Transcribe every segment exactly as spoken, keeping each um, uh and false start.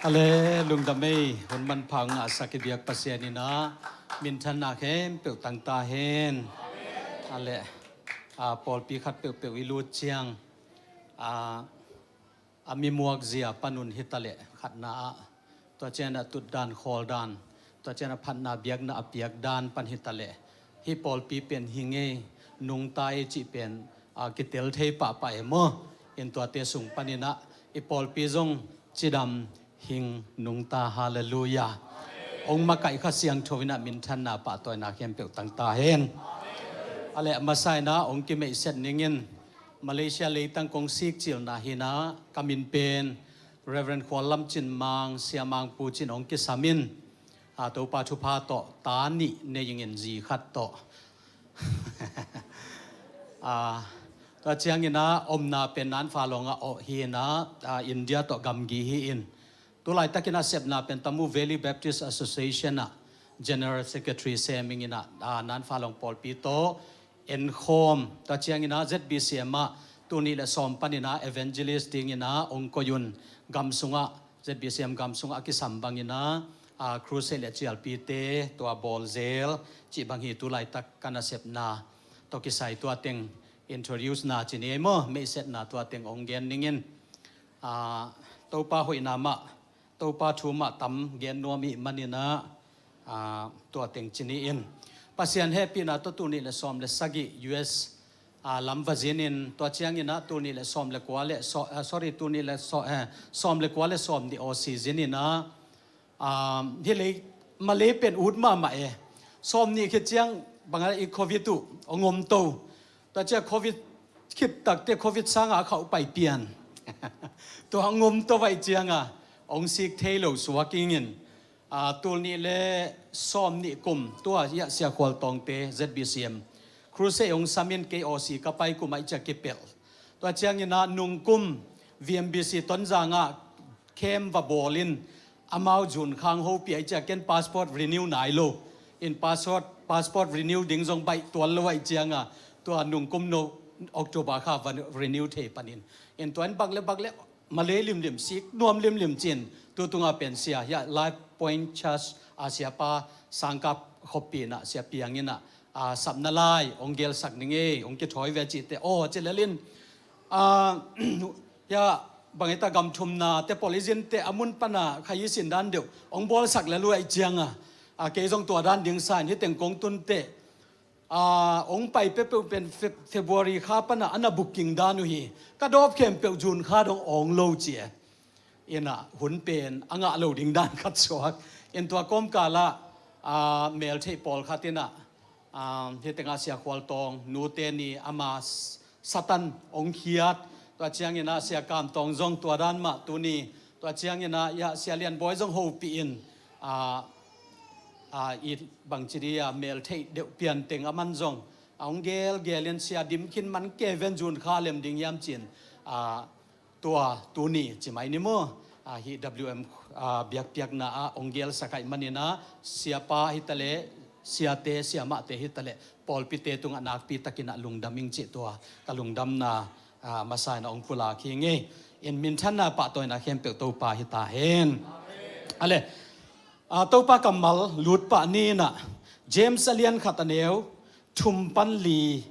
Ale, lungdam ei, hun manpha ngahsak i biak Pasian in ah minthanna khempeuh tang ta hen. Ale, a, pawlpi khat peuhpeuh i lut ciang, a, a mimuak zia panun hitaleh khatna ah, tua ciangin ah tutdan khawldan, tua ciangin ah phatna biakna a piakdan pan hitaleh, hih pawlpi pen hing ei, nungta ei cih pen, a, kitel thei pahpah e maw. In tuate sung panin ah i pawlpi zong cidam hing nungta, halleluiah. Hong makaih Kha Siangtho in ah minthanna pahtawina khempeuh tang ta hen. Ale, a masa in ah hong kimeihset ningin Malaysia leitang kong sikcilna hi in ah ka min pen Reverend Khual Lam Cin Mang, Sia Mang Pu Cin hong kisam in, a, Topa thupha tawh ta nih nei ing in, zi khat tawh. A, tua ciangin ah omna pen Nanfa Lawng ah awh hi in ah, a, India tawh gamgi hi in. Tu laitakin ah sepna pen Tamu Valley Baptist Association ah General Secretary sem ing in ah, a, Nanfa Lawng pawlpi tawh enkhawm. Tua ciangin ah Z B C M ah tul nih le sawm panin ah evangelist dingin ah hong koih un, gam sungah, Z B C M gam sungah a kisam bangin ah, a, crusade le cialpite tua bawlzel cih bang hi. Tu laitak ka nasepna tawh kisai tua teng introduce na ci ni ei maw, meihsetna tua teng hong gen ningin, a, Topa hoihna mah, Topa thu mah tam gen nuam i hih manin ah, a, tua teng ci ni in. Pasian hehpihna tawh tul nih le sawm le sagih U S, a, lam va zin in, tua ciangin ah tul nih le sawm le kua le saw-, a, sorry, tul nih le saw-, eh, sawm le kua le sawm nih Aussie zin in ah, a, hih lei Malay pen ut mahmah e. Sawm nih khit ciang bang a i Covid uh hong om to. Tua ciang Covid khit takte Covid sangah a khauh pai pian. Tua hong om to vai ciangah hong sik thei lo suak ing in, a, tul nih le sawm nih kum tua hiah Sia Khual Tawngte Z B C M crusade hong sam in, kei Aussie ka pai kum ah i ciah kipelh. Tua ciangin ah nungkum V M B C Tonzang ah camp va bawl in, amau June khang hopih ah i ciah ken passport renew nai lo in, passport, passport renew ding zong baih tual lo ah i ciangah, tua nungkum no October kha va renew thei panin. In tua in bang le bang le Malay limlim, sik nuam limlim cin, tu tungah pen sia hiah Life Point Church a siapa sangkap khoppi in ah sia piang in ah, a, sapna lai hong gelsak ning ei, hong kithawi ve cihte aw ci lelin, a, hiah bang hita gam thumna te pawl i zin teh a mun pana kha i sin dan deuh hong bawlsak lel uh ah i ciangah, a, kei zong tua dan ding sa in hih teng kong tun teh, a, hong pai peuhpeuh pen Fe-, February kha pana a na booking dan uh hi. Ka dawp khempeuh June kha dong awng lo ci e. In ah hun pen a ngah lo ding dan khat suak. In tua kawmkal ah, a, meltheih pawlkhat in ah, a, hih tengah Sia Khual Tawng nute ni ama s-, Satan hong khiat. Tua ciangin ah Sia Kam Tawng zong tua dan mah tuni. Tua ciangin ah hiah Sia Lian Bawi zong hopih in, a, a, i bangci di a meltheih deuh pian teng a man zong a hong gelgel in, sia dim khin man kei ven, June kha lem ding hiam cin, a, tua tuni ci mai ni maw. A, hih W M, a, biakpiakna ah hong gelsak ahih manin ah siapa hitaleh, siate siamahte hitaleh pawlpite tungah nakpi takin ah lungdam ing cih tua ka lungdamna, a, masa in ah hong pulak hi ing ei. In minthanna pahtawina khempeuh Topa hi ta hen. Ale, a, Topa kammal lut pah ni in ah James a lian khat a neu thum pan li,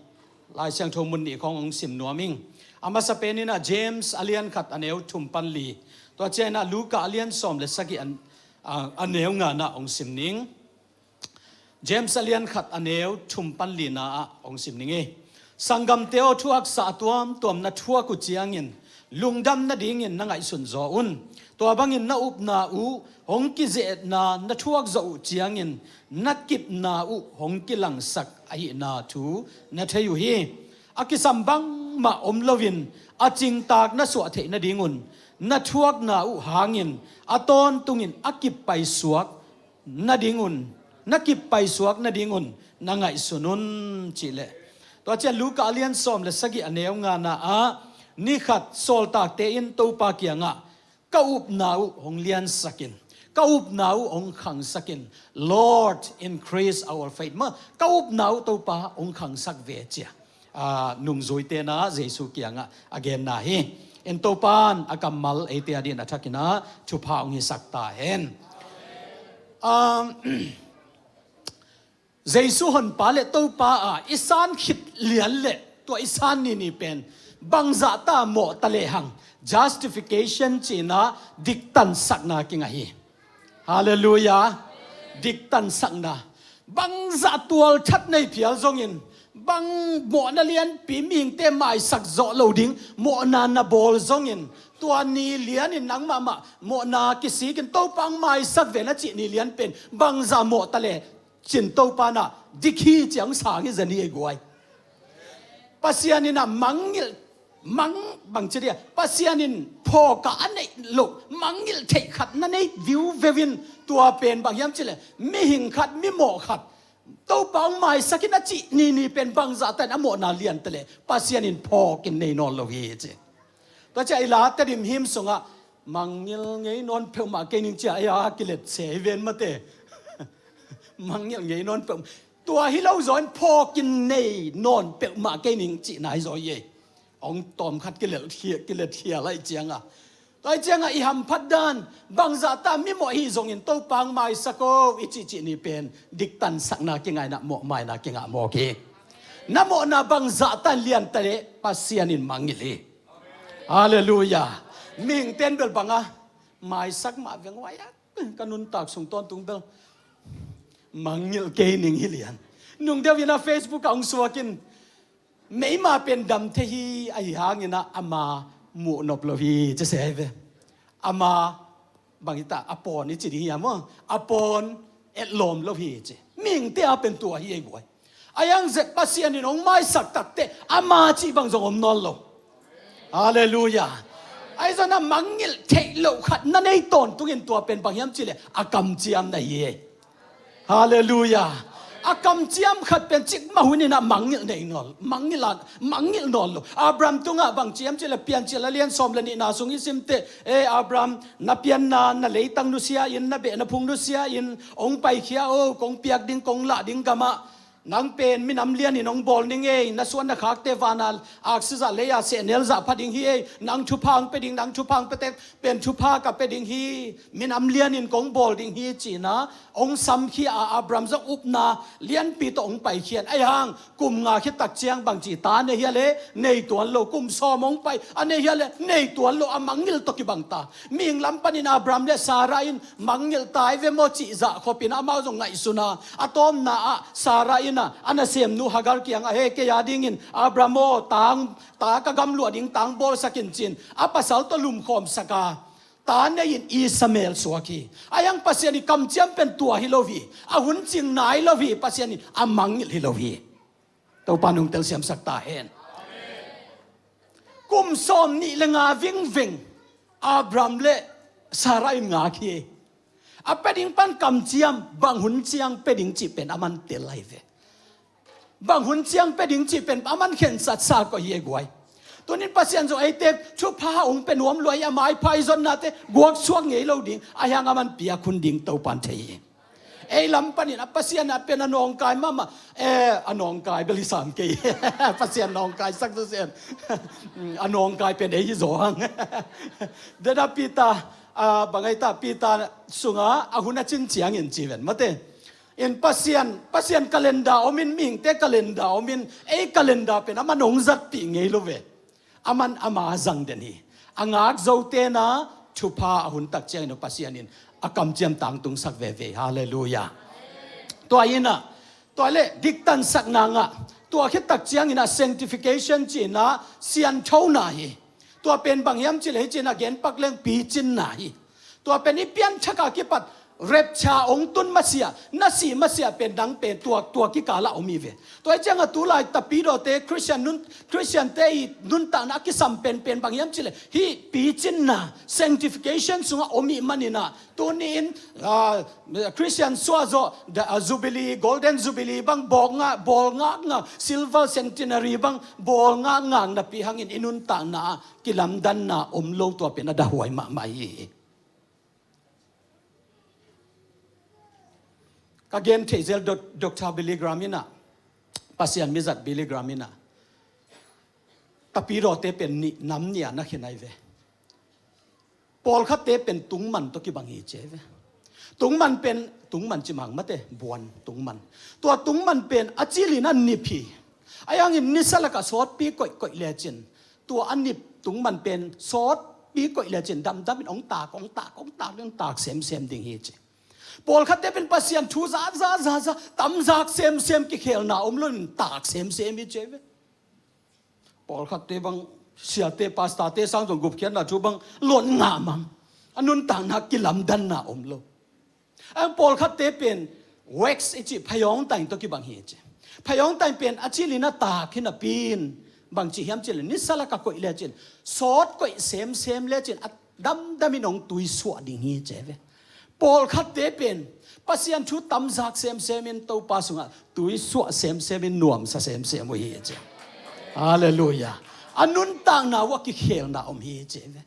Lai Siangtho mun nih khawng hong sim nuam ing. A masa pen in ah James a lian khat a neu thum pan li, tua ciang in ah Luka a lian sawm le sagih a, a, a neu nga in ah hong sim ning. James a lian khat a neu thum pan lina ah hong sim ning ei. Sanggamte aw, thuaksa a tuamtuam na thuak uh ciangin lungdam nadingin na ngaihsun zaw un. Tua bangin na upna uh hong kizetna na thuak zawh uh ciangin na kipna uh hong kilangsak ahihna thu na thei uh hi. A kisam bangmah om loin a cingtak na suah theih nadingun na thuakna uh hangin a tawntungin a kip paisuak nadingun, na kip paisuak nadingun na ngaihsun un, cih leh. Tua ciang Luka a lian sawm le sagih a neu ngana ah, ni khat sawltakte in Topa kiangah, ka upna uh hong liansak in, ka upna uh hong khangsak in, Lord, increase our faith. Maw, ka upna uh Topa hong khangsak ve, ci a, a, nungzuite in ah Jesu kiangah a genna hi. En Topan a kammal eite a dingin a thakin ah thupha hong hisak ta hen. Um, Jesu honpa le Topa a i san khit lian le tua i san nini pen bangzah ta mawh ta lehang, justification cih in ah diktansakna kingah hi. Halleluiah. Diktansakna. Bangzah tualthat nei phial zongin, bang mawhna lianpi mihingte maisak zawh lo ding mawhna na bawl zongin, tua ni lianin nangmah mah mawhna kisikin Topa hong maisak ve na cih ni lian pen bangzah mawh ta le cin Topa in ah dik hi ci-a hong sang hi zen hi ei guai. Pasian in ah mangngilh, mang bangci dia, Pasian in phawk a a neih loh mangngilh theih khat na nei viuveu in, tua pen bang hiam cih leh mihing khat, mimawh khat Topa hong maisak in a cih nini pen bangzah ta in a mawhna lian ta leh Pasian in phawk in nei nawn lo hi ci. Tua ciang i La Tedim hymn sungah mangngilh ngei nawn peuhmah kei ning ci-a, ei a kilet se hi ven mate. Mangngilh ngei nawn peuh, tua hi lo zaw in phawk in nei nawn peuhmah kei ning cihna hi zaw hi ei. Hong tawm khat kilet khia, kilet khia lai ciangah, tua hi ciangah i hamphat dan, bangzah ta mimawh hi zongin Topa hong maisak o i cihcih ni pen diktansakna kingah in ah mawhmaina kingah mawk hi. Na mawhna bangzah ta in lian ta leh Pasian in mangngilh hi. Halleluiah. Mihingte in bel bang a maisak mah veng uai a, ka nuntak sung tawntung bel mangngilh kei ning hi lian. Nungdeuh in ah Facebook ah hong suak in, meima pen dam thei hi, ahi hangin ah ama muh nop lo hi ci se hi ve. Ama bang hi ta, a pawn i ci ding hi a maw, a pawn etlawm lo hi ci. Mihingte a pen tua hi ei guai. Ahi hang zet Pasian in hong maisak takteh ama cih bang zong om nawn lo. Halleluiah. Ahi zongin ah mangngilh theih loh khat na nei tawntungin tua pen bang hiam cih leh a kamciam na hi ei. Halleluiah. A kamciam khat pen cikmah hun in ah mangngilh nei nawn, mangngilh a, mangngilh nawn lo. Abraham tungah bang ci hiam cih leh Piancil a lian sawm le nihna sung i simteh, e Abraham, na pianna, na leitang nusia in, na beh na phung nusia in hong paikhia o, kong piak ding, kong lah ding gamah nang pen minam lianin hong bawl ning ei, na suan na khakte vana aksi zah lei-a sehnel zah pha ding hi ei, nang thupha hong pia ding, nang thupha hong piate pen thupha ka pia ding hi, minam lianin kong bawl ding hi ci-in ah hong samkhia a, Abraham zong upna lianpi tawh hong paikhia in, ahi hang kum nga khit tak ciang bangci ta nei hia leh nei tuan lo, kum sawm hong pai a nei hia leh nei tuan lo, a mangngilh tawh kibang ta. Mihing lam panin Abraham le Sarah in mangngilh ta hi ve maw cih zah khopin amau zong ngaihsun a, a tawpna ah Sarah in ah a nasemnu Hagar kiangah, he, kei a dingin Abraham aw, tang, ta ka gamluah ding tang bawlsak in ci-in a pasal tawh lumkhawmsak a, ta nei-in Ishmael suak hi. Ahi hang Pasian i kamciam pen tua hi lo hi. A hun cing nai lo hi. Pasian in a mangngilh hi lo hi. Topa nong telsiamsak ta hen. Kum sawm nih le nga vingveng Abraham le Sarah in ngak hi. A pia ding pan kamciam, bang hun ciang pia ding cih pen a man tel lai ve. Bang hun ciang pia ding cih pen a man khensatsa koih hi ei guai. Tunin Pasian zong eite thupha hong pia nuam lua hi, a maipha i zonnate guaksuak ngei lo ding, ahi hang a man piak hun ding Topan thei hi. Ei lam panin a Pasian a pen a nawngkai mahmah, eh, a nawngkai bel hi sam kei. Pasian nawngkaisak tu sen. A nawngkai pen ei hi zaw hang. Dada Peter, ah, bang ei ta, Peter sungah a hun a cin ciangin ci ven mate. In Pasian, Pasian calendar om in, mihingte calendar om in, ei calendar pen a man hong zatpih ngei lo ve. A man ama zang den hi. A ngak zote na thupha a hun tak ciangin Pasian in a kamciam tangtungsak veve. Halleluiah. Tua in ah, tua le diktansakna ngah, tua khit tak ciangin ah sanctification ci-in ah sianthona hi. Tua pen bang hiam cih leh hi ci-in ah genpak leng picinna hi. Tua pen i pianthak a kipat rapture hong tun masiah, na si masiah pen nang pen tua, tua kikal ah om hi ve. Tua hi ciangah tulai tapidawte Khristian nun, Khristiante i nuntakna a kisam penpen bang hiam cih leh hih picinna, sanctification sungah om ih manin ah, tuni-in, ah, Khristian suahzawh, the, ah, Jubilee, Golden Jubilee bang bawl ngak, bawl ngakngak, Silver Centenary bang bawl ngakngak napi hangin i nuntakna ah kilamdanna om lo, tua pen a dahuai mahmah hi. Ka gen theih zel Dok-, Doctor Billy Graham in ah, Pasian mizat Billy Graham in ah, Tapidawte pen nih, nam nih a na khen ahi ve. Pawlkhatte pen tungman tawh kibang hi ci ahi ve. Tungman pen, tungman ci mang mate, buan tungman. Tua tungman pen a cilin a nip hi. Ahi hangin nisa lakah sawtpi koihkoih lecin, tua a nip tungman pen sawtpi koih lecin damdamin hong tak, hong tak, hong tak, hong tak semsem ding hi ci. Pawlkhatte pen Pasian thu za, za, za, za, tam zak semsem, kikhelna om loin tak semsem hi ci ahi ve. Pawlkhatte bang, siate, pastorte sang zong gupkhiatna thu bang luat ngah mang. A nuntakna kilamdanna om lo. A pawlkhatte pen wax i cih phayawngtaing tawh kibang hi ci. Phayawngtaing pen a cilin a tak hi napi-in bang ci hiam cih leh nisa lakah koih lecin, sawt koih semsem lecin a damdamin hong tuisuah ding hi ci ahi ve. Pawlkhatte pen Pasian thu tam zak semsemin Topa sungah tuisuah semsemin nuamsa semsem uh hi ci. Halleluiah. A nuntakna uh a kikhelna om hi ci ahi ve.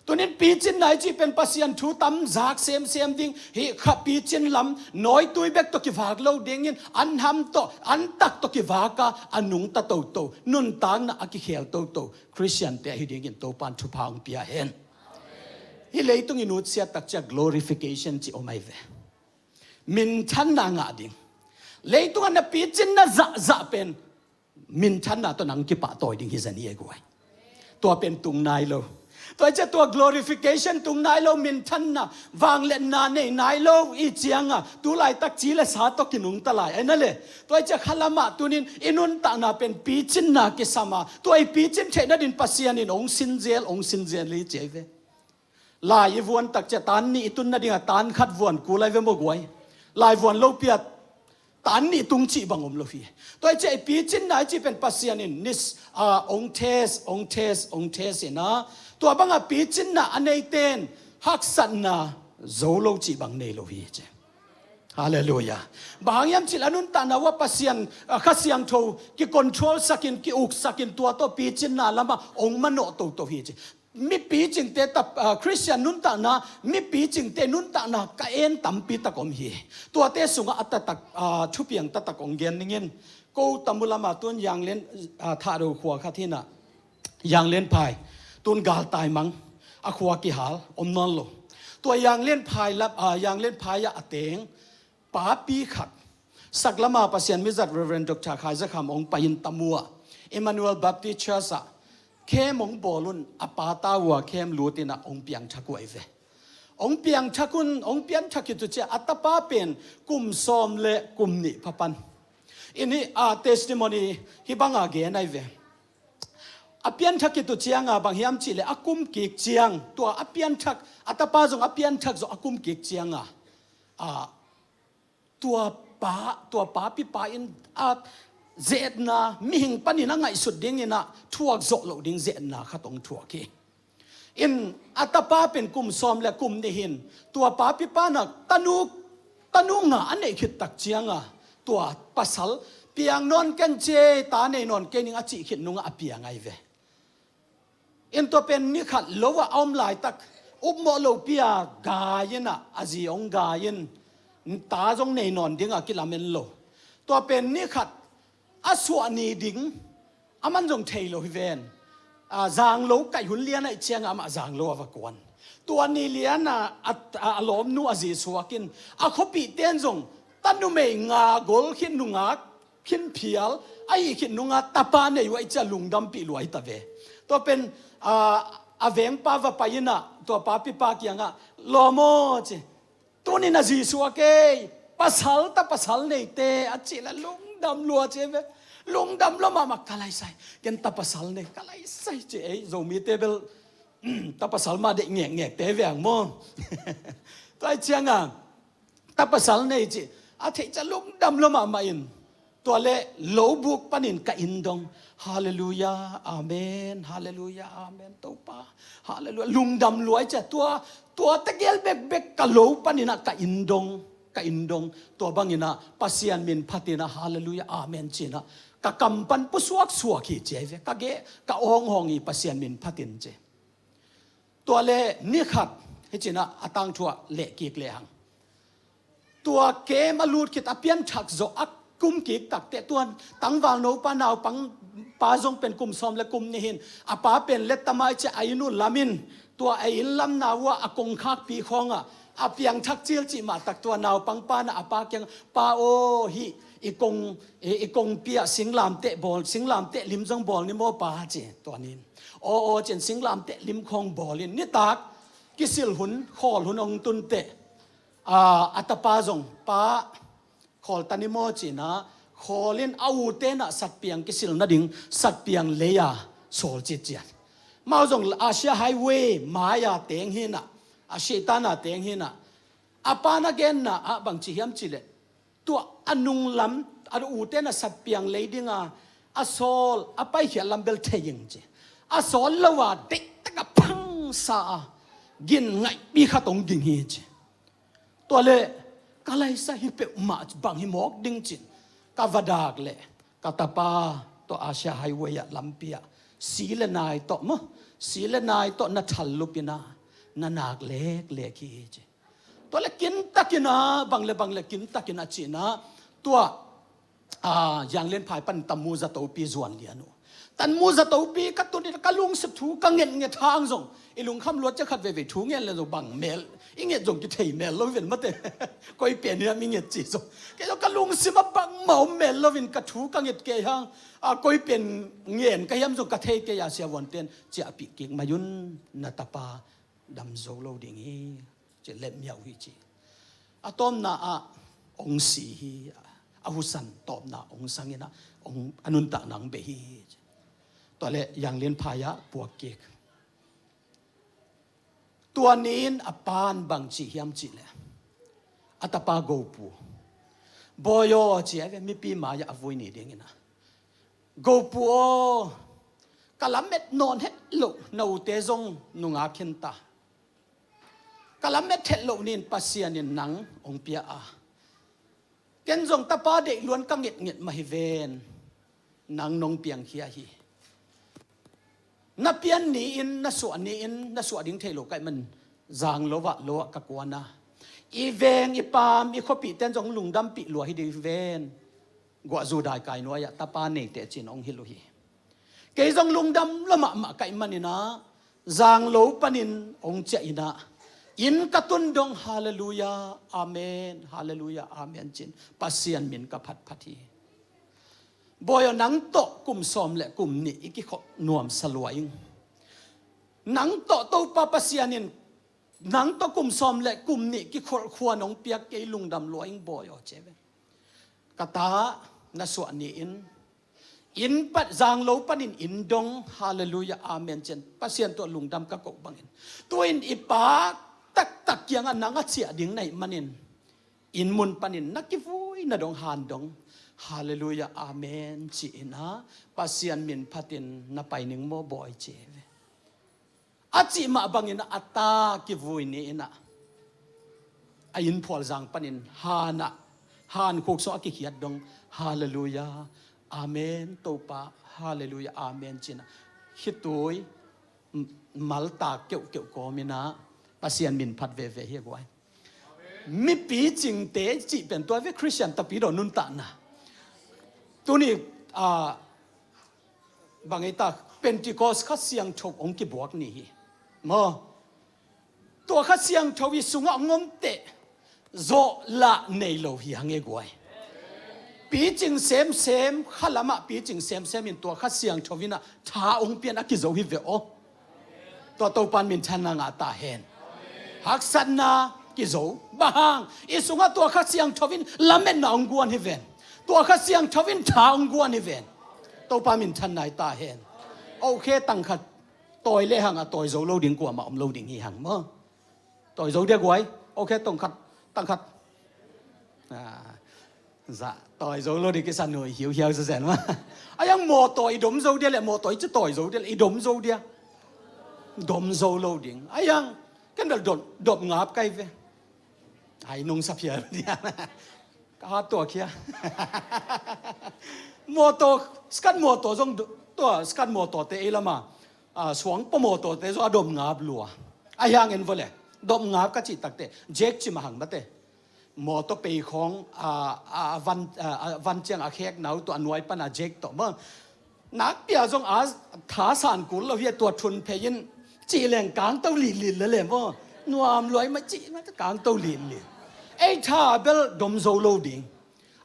Tunin picinna i cih pen Pasian thu tam zak semsem ding hi kha, picin lam nawitui bek tawh kivak lo dingin, an ham tawh, an tak tawh kivak a, a nungta toto, nuntakna a kikhel toto Khristiante ahi dingin Topan thupha hong pia hen. Hih leitung i nutsiat takciang glorification cih om ahi ve. Minthanna ngah ding. Leitungah na picin na zahzah pen minthanna tawh nang kipahtawi ding hi zen hi e guai. Tua pen tung nai lo. Tua i ciah tua glorification tung nai lo, minthanna, vangliatna nei nai lo i cianga, tu laitak ci le sa tawh kinungta lai ahi na le. Tua i ciah khalamah tunin i nuntakna pen picinna kisam a, tua i picin theihna din Pasian in hong sinzel, hong sinzel hi ci ahi ve. Lai i vuan takciah tan nih i tun nadingah tan khat vuan kul ahi ve maw guai. Lai vuan lopi-a tan nih tung cih bang om lo hi. Tua i ciah i picinna i cih pen Pasian in nis, a, hong test, hong test, hong test in a, tua banga picinna a neite in haksatna zo lo cih bang nei lo hi ci. Halleluiah. Bang hang hiam cih leh a nuntakna uh ah Pasian, a, Kha Siangtho kicontrol sakin, ki-uksakin, tua tawh picinna lamah hong manawh toto hi ci. Mipi cingte tap, a, Khristian nuntakna, mipi cingte nuntakna ka en tampi tak om hi. Tuate sungah a taktak, a, thupiang taktak hong gen ning in. Ko tamu lamah tun Yanglen, a, Thado khua khat hi-in ah, Yanglen phai, tun galtai mang, a khua kihal, om nawn lo. Tua Yanglen phai lam, a, Yanglen phai ah a teng papi khat, saklama Pasian mizat Reverend Doctor Khai Za Kham hong pai-in tamu ah Emmanuel Baptist Church ah khem hong bawl un, a pa ta uh a khem lut in ah hong piangthak uh ahi ve. Hong piangthak un, hong piangthak khit uh ciah a tapa pen kum sawm le kum nih pha pan. In hih, a, testimony hih banga gen ahi ve. A pianthak khit uh cianga bang hiam cih leh a kum kik ciang, tua a pianthak, a tapa zong a pianthak zawh a kum kik cianga, a, tua pa, tua papipa in a ze-etna, mihing panin a ngaihsut dingin ah thuak zawh loh ding ze-etna khat hong thuak hi. In a tapa pen kum sawm le kum nih hi-in, tua papipa in ah tanu, tanu nga a neih khit tak cianga, tua pasal, "Piang nawn ken ci ei, ta nei nawn kei ning," a cih khit nungah a piang ahi ve. In tua pen ni khat lo ah a om laitak, upmawh lopi-a gai in ah, a zi hong gai in, ta zong nei nawn dingah kilamen lo. Tua pen ni khat a suah ni ding, aman zong thei lo hi ven. A, zanglo kaih hun lian ahih ciangah amah zanglo a va kuan. Tua ni lian a, a, a lawmnu a zi suak in, a khuapihte in zong tanumei nga gol khit nungak khin phial, ahih khit nungah tapa nei uh ahih ciah lungdampih lua hi ta ve. Tua pen, a, a vengpa va pai in ah, tua papipa kiangah, "Lawm aw," ci, "tuni-in a zi suak ei, pasal, ta pasal neite," a cih leh lungdam lua ci ve. Lungdam lua mahmah, "Ka laisai, ken ta pasal nei, ka laisai," ci ei. Zomite bel, ta pasal mah deih ngekngekte ve hang maw. Tua ahih ciangah, ta pasal nei cih a theih ciah lungdam lua mahmah in, tua leh lo buk panin ka inn dong. Halleluiah, amen, halleluiah, amen, Topa, halleluiah. Lungdam lua ahih ciah tua, tua tegel bekbek ka lo panin ah ka inn dong, ka inn dong. Tua bangin ah Pasian min phatin ah, halleluiah, amen, ci-in ah ka kam pan pusuaksuak hi ci ahi ve. Ka geh, ka awnghawng hi, Pasian min phatin ci. Tua leh ni khat, hih ci-in ah a tangthu ah leh kik lehang, tua kem a lut khit a pianthak zawh a kum kik takteh, tua tangvalno pa naupang pa zong pen kum sawm le kum nih hi-in, a pa pen letta mai ciang a inn uh lam in, tua a inn lamna uh ah a kongkhakpi khawngah a piangthak cil cih mah tak tua naupang pa in a pa kiangah, "Pa aw, hih i kong, i, i kongpi ah singlamteh bawl, singlamteh lim zong bawl ni maw pa?" ci. Tua ni-in, "Aw, aw," ci-in singlamteh lim khawng bawl in, nitak kisil hun, khawl hun hong tun teh, a, a tapa zong, "Pa, khawl ta ni maw?" ci-in ah khawl in, a ute in ah satpiang kisil nading satpiang lei-a sawl citciat. Amau zong Asia Highway mai-a teng hi-in ah, a Satan-a teng hi-in ah, a pa na genna ah bangci hiam cih leh, tua a nunglam, a ute in ah satpiang lei dinga a sawl, a paikhiat lam bel thei ing ci. A sawl lo-a deihtak a phangsa a, gin ngaihpi khat hong ging hi ci. Tua leh, "Ka laisa hi peuhmah bang hi mawk ding," ci-in ka va dak leh, ka tapa tua Asia Highway ah lampi ah si le nai tawh maw, si le nai tawh na thal lup in ah na nak leklek hi ci. Tua leh kintakin ah, bang le bang le kintakin ah ci-in ah, tua a, Yanglianphai pan Tanmu zatopi zuan lian uh. Tanmu zatopi ka tun in ka lungsim thu ka ngetnget hang zong, i lungkham luat ciang khat veivei thu ngen le zong bang mel i nget zong kithei mel lo ven mate. Koi pen hiam i nget cih zong, kei zong ka lungsim ah bangmah om mel loin ka thu ka nget kei hang, a, koi pen ngen ka hiam zong ka thei kei a, siavuante'n ciahpih kik mai un, na tapa dam zo lo ding hi, ci, lemmiah uh hi ci. A tawpna ah hong si hi, a husan tawpna hong sang in ah, hong, a nuntakna hong bei hi ci. Tua leh Yanglianphai ah puak kik. Tua ni-in a pa'n bangci hiam cih leh, a tapa gopu, "Bawi aw," ci a ve, mipi mai-ah a vui ni dingin ah, "Gopu aw, ka lamet nawn het loh na ute zong nungak khin ta. Ka lamet het loh ni-in Pasian in nang hong pia a, ken zong tapa deih luan ka ngetnget mah hi ven, nang nong piangkhia hi. Na pian ni-in, na suah ni-in, na suah ding thei lo ka hih manin zang lo ah, lo ah ka kuan a, i veng, i paam, i khuapihte in zong lungdampih lua hi ding hi ven. Guah zu daikai nuai-ah tapa nei teh," ci-in hong hilh uh hi. Kei zong lungdam lua mahmah ka hih manin ah, zang lo panin hong ciah in ah, inn ka tun dong, "Halleluiah, amen, halleluiah, amen," ci-in Pasian min ka phatphat hi. Bawi aw, nang tawh kum sawm le kum nih i kikholh nuamsa lua ing. Nang tawh Topa Pasian in nang tawh kum sawm le kum nih kikholh khua nong piak kei, lungdam lua ing bawi aw, ci a ve. Ka ta, na suah ni-in, inn pan, zang lo panin inn dong, "Halleluiah, amen," ci-in Pasian tawh lungdam ka koh bangin, tu-in i pa taktak kiangah nang a ciah ding na hih manin, inn mun panin na kivui na dong, han dong, "Halleluiah, amen," ci-in ah, Pasian min phatin na pai ning maw bawi, ci a ve. A cih mah bangin a ta kivui ni-in ah, a inn phualzang panin han ah, han khuk sungah a kikhiat dong, "Halleluiah, amen, Topa, halleluiah, amen," ci-in ah, khitui, m-, maltak keuhkeuh kawmin ah Pasian min phat veve hi a guai. Mipi cingte cih pen tua ve, Khristian tapidaw nuntakna. Tuni, a, bang ei ta, Pentecost Kha Siangtho hong kibuak ni hi. Maw? Tua Kha Siangtho i sungah hong om teh, zawh lah nei lo hi hang e guai. Picing semsem, khalamah picing semsem in tua Kha Siangtho in ah tha hong pia in a kizo hi ve aw. Tua Topa in minthanna ngah ta hen. Haksatna kizo. Bang hang, i sungah tua Kha Siangtho in lametna hong guan hi ven. Tua Kha Siangtho in tha hong guan hi ven. Topa minthanna hi ta hen. Ohkhe tang khat tawi le hang a tawi zo lo ding kuamah om lo ding hi hang maw. Tawi zo dia guai. Ohkhe tang khat, tang khat. Ah, zah, tawi zo lo ding kisa nuai hiuhiau zazen mah. A hiang mawtaw i dom zo dia leh, mawtaw i ci tawi zo dia leh, i dom zo dia. Dom zo lo ding. A hiang, ken bel dom, dom ngap kai ve. Ai, nung sa phial dia. Ka hat tua khia. Mawtaw, skat mawtaw zong do-, tua, skat mawtaw te ei lama. A, suang paw mawtawte zaw a dom ngap lua. A hiangin vawleh, dom ngap ka cih takte, jack cim a hang mate. Mawtaw pei khawng, a, a, a van, a, a van ciang a khekna uh tawh a nuai pana jack tawh maw. Nakpia zong a tha san kul lo hi a, tua thun phei in cih leng kangto lilil le le maw. Nuam luai mah cih mah kangto lilil. Ei tha bel dom zo lo ding.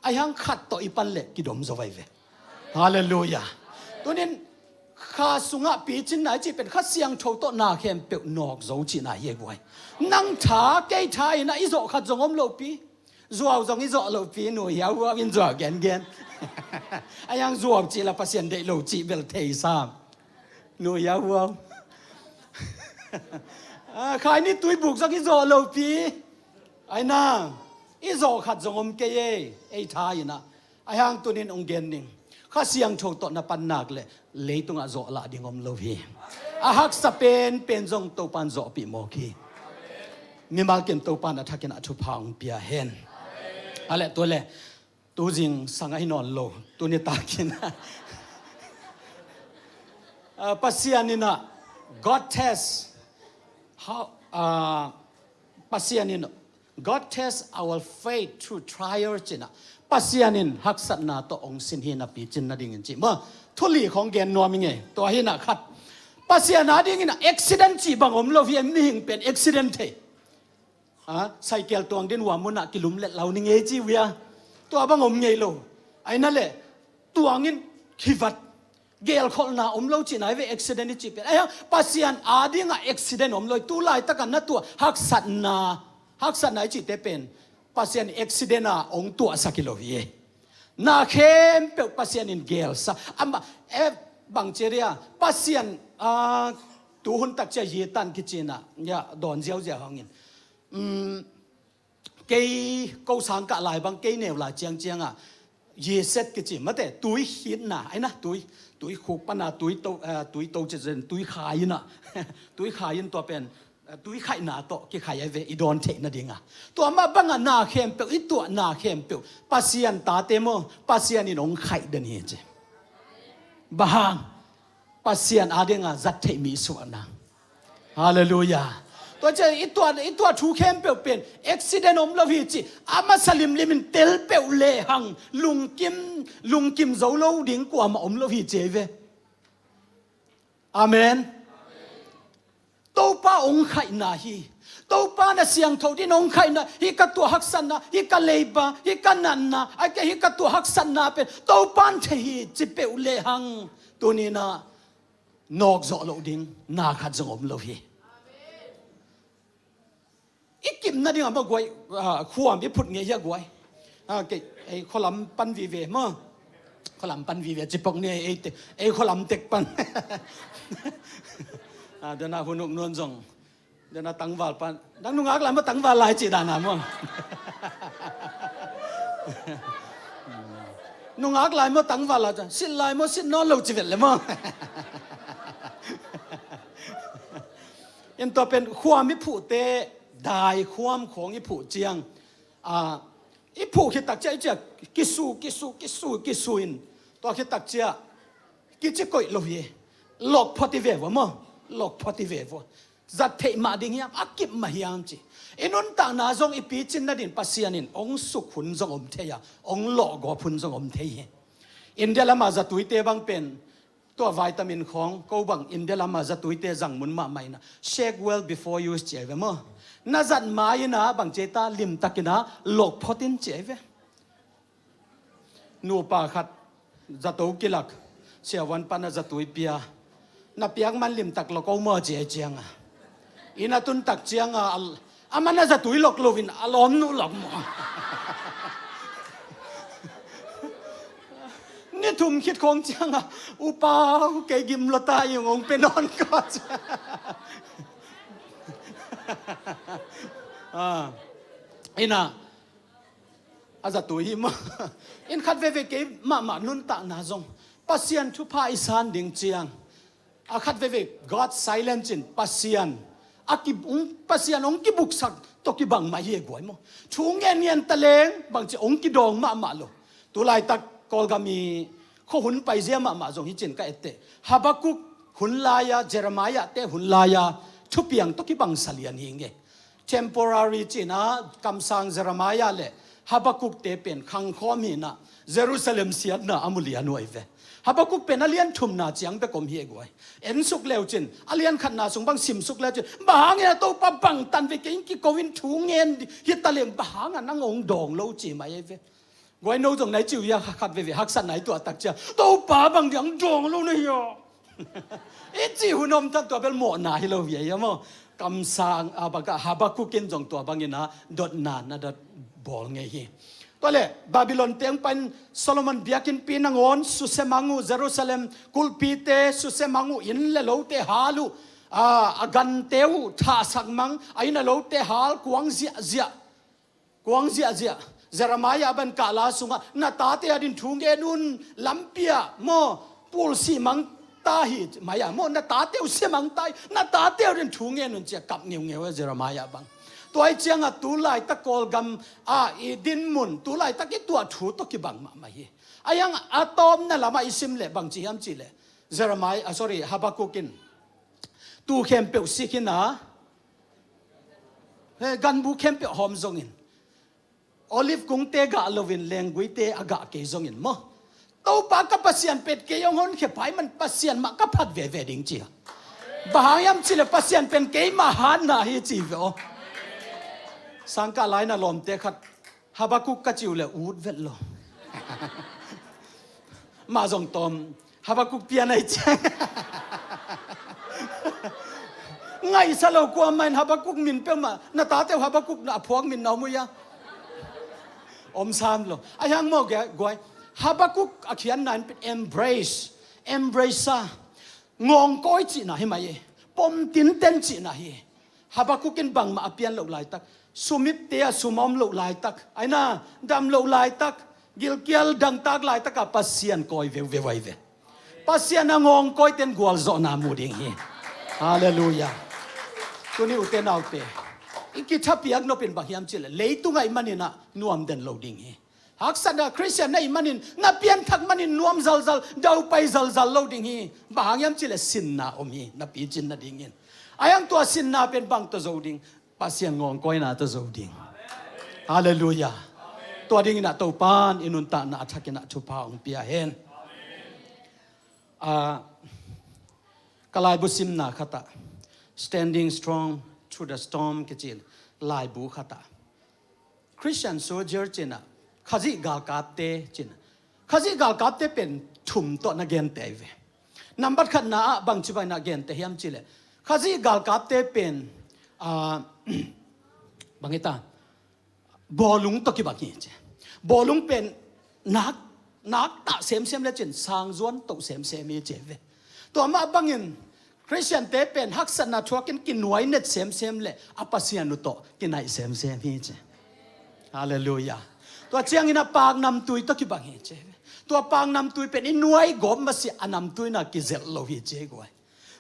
Ahi hang khat tawh i pan leh kidom zo vai ve. Halleluiah. Tunin kha sungah picinna i cih pen Kha Siangtho tawh na khempeuh nawk zo cihna hi e guai. Nang tha kei tha inah i zawh khat zong om lopi. Zuau zong i zawh lohpi, nu hiauhuau in zuau gengen. Ahi hang zuau cih la Pasian deih lo cih bel thei sam. Nu hiauhuau. Ah, khaini tuibuk zong i zawh lohpi. Aina i zawh khat zong om kei ei, ei tha inah. Ahi hang tunin ong gen ning. Kha Siangtho tawh na pan nak leh leitungah zawh lah ding om lo hi. A haksa penpen zong Topan zawhpih mawk hi. Mimal kim Topan a thakin a thupha ong pia hen. A leh tua leh tuzing sang ahi nawn lo, tuni takin ah, Pasian inah God test how, ah, Pasian in God test our faith through trial cinah. Pasian in haksatna tawh ong sin hi napi cin nadingin cih maw. Thuli khong gen nuam i ngei. Tua hinah khat. Pasian a dinginah accident cih bang om lo hi a, mihing pen accident thei. Ha, saikel tuang din hua munah kilum let lau ni ngei ci uh hia. Tua bang om ngei lo. Aina leh tuangin khivat. Gelkholhna om lo cihna hi ve accident i cih pen. Ahi hang Pasian a dingah accident om lo hi. Tu laitakan na tuah haksatna, haksatna i cihte pen Pasian accident a ong tuahsak hi lo hi. Na khempeuh Pasian in gelsa. Ama, eh, bang ci ria, Pasian, ah, tuhun takcia Satan kicinah, ya, dawn ziauziau hangin. Um, kei ko sangkah lai bang, kei neu lai ciangciangah, Yeset kici, mate, tui khitna, aina, tui, tui khuk pana, tui to, eh, tui to ci zen, tui khai inah, tui khai in tua pen, eh, tui khaihna tawh kikhai ai ve, i dawn theih nadinga. Tua mah bangah na khempeuh, i tuah na khempeuh, Pasian tate maw, Pasian in ong khaih den hi ci. Bang hang, Pasian a dinga zat theih mi suahna. Halleluiah. Tua ciah i tuah, i tuah thu khempeuh pen accident om lo hi ci. A masa limlim in tel peuh lehang lungkim, lungkim zo lo ding kuamah om lo hi ci ei ve. Amen. Topa ong khaihna hi. Topa na siangtho din ong khaihna hi, ka tuah haksatna hi, ka leiba hi, ka natna, a kei hi ka tuah haksatna pen Topan thei hi ci peuh lehang tuninah nawk zawh loh ding na khat zong om lo hi. I kip nading a maw guai, ah, khuam i phut ngei hi a guai. Ah, kei, ei khualam pan vive maw. Khualam pan vive cipok ni ei, ei, ei khualam tek pan. Ah, dana hunuk nuan zong. Dana tangval pan. Dang nungak lai maw tangval lai ci dana maw. Nungak lai maw tangval lai, sit lai maw sit nawn lo ci vet le maw. In tua pen khuam i phuhte, dai khuam khawng i phuh ciang, ah, i phuh khit takciah i ciah kisu, kisu, kisu, kisu in tua khit takciah kici koih lo hi. Lok phot i ve vua maw. Lok phot i ve vua. Zat theih mah ding hiam, a kip mah hiam ci. I nuntakna zong i picin nadin Pasian in ong suk hun zong om thei a, ong lawhgawp hun zong om thei hi. India lama zatuite bang pen tua vitamin khawng ko bang India lama zatuite zang mun mahmah inah, shake well before use ci ei ve maw. Na zat ma inah bang ci ei ta, limtak inah lok phot in ci ei ve. Nupa khat zato kilak, siavuan pan a zatui pia, na piak man limtak lok o maw ci ei cianga. Inn a tun tak cianga, a, a man a zatui lok loin a lawmnu lok maw. Ni thum khit khawng cianga, upa, kei gim lota i ngong pe nawn ko ci. Ah, ina, a zatui hi maw. In khat veve kei mahmah nuntakna zong Pasian thupha i san ding ciang, a khat veve God silence in Pasian a ki, Pasian ong kibuksak tawh kibang mah hi e guai maw. Thu ngen ngen taleng bangci ong kidawng mahmah lo. Tulaitak Kawlgam i khuahun paizia mahmah zong hi cin ka etteh. Habakuk hun lai-a, Jeremiah te hun lai-a thupiang tawh kibang salian hi nge. Temporary cina kamsang Jeremiah le Habakuk te pen khangkhawm hina Jerusalem siatna a mu lian uh ahi ve. Habakuk pen a lian thumna ciang bek om hi e guai. En suk leu cin, a lian khatna sung bang sim suk leu cin, bang hangin a Topa bangtan ve kei in kiko in thu ngen di, hi ta leng bang hangin nang ong dawng lo ci mai ei ve. Guai no zong nai ciu ia khat veve haksatna i tuah tak cia, Topa bang diang dawng lo na hia? I ci hun om tan tua bel mawhna hi lo hia ia maw? Kamsang a baka Habakuk in zong tua bangin a dotna na dot bawl ngei hi. Tua le Babylon teng pan Solomon biakinnpi nangawn susia mang uh, Jerusalem kulhpite susia mang uh, inn le lote hal uh, a, a gante uh thahsak mang, a inn a lote hal, kuang ziahziah, kuang ziahziah. Jeremiah ban kahla sungah na tate a din thu ngen un, lampi ah maw pulsih mang ta hi mai a maw, na tate uh sia mang ta hi, na tate uh din thu ngen un cia kap ngeungeu a Jeremiah bang. Tua i ciangah tu laitak Kawlgam a i dinmun, tu laitak i tuah thu tawh kibang mahmah hi. A hiang a tawpna lamah i sim leh bang ci hiam cih leh, Jeremiah, ah, sorry, Habakuk in tu khempeuh sik hi na, he, ganbu khempeuh hawm zongin, olive kungte gah loin lengguite a gah kei zongin maw, Topa ka Pasian pet kei hong honkhia pai man Pasian mah ka phat veve ding cia. Bang hang hiam cih leh Pasian pen keimah hatna hi ci ve aw. Sangkah lai na lawmte khat Habakuk ka ciu le ut vet lo. Mah zong tawm Habakuk pian ai ciang. Ngaihsa lo kuamah in Habakuk min peuhmah, na tate uh Habakuk na a phuak min na om uh ia. Om sam lo. A hiang maw guai. Habakuk a khiatna in embrace. Embrace a. Ngawngkawi cihna hi mai e. Pomtinten cihna hi. Habakuk in bangmah a pian loh laitak, sumipte a sum a om loh laitak, aina dam loh laitak, gilkial dangtak laitak a Pasian kawi veuveu ai ve. Pasian a ngawngkawiten gualzawhna mu ding hi. Halleluiah. Tuni ute naute, i kithapiak nopin bang hiam cih leh leitung ahih manin ah nuam den lo ding hi. Haksatna Khristian na hih manin, na pianthak manin nuam zalzal, daupai zalzal lo ding hi. Bang hang hiam cih leh sinna om hi, na picin nadingin. A hiang tua sinna pen bang tawh zo ding, Pasian ngawngkawina tawh zo ding. Halleluiah. Tua dingin ah Topan i nuntakna a thakin ah thupha hong pia hen. Ah, ka laibu simna khatah, Standing Strong Through the Storm kici laibu khatah Christian soldier cinah, Khazih galkapte cinah, Khazih galkapte pen thum tawh na gente ahi ve. Nambat khatna ah bangci bangin ah gente hiam cih leh, Khazih galkapte pen, ah, bang hita, bawlung tawh kibang hi ci. Bawlung pen nak, nak tah semsem le cin, sangzuan toh semsem hi ci ve. Tua mah bangin Khristiante pen haksatna thuakin kinuainet semsem le a Pasian uh tawh kinaih semsem hi ci. Halleluiah. Tua ciangin a pak namtui tawh kibang hi ci. Tua pak namtui pen i nuai gawp masiah a namtuina kizelh lo hi ci guai.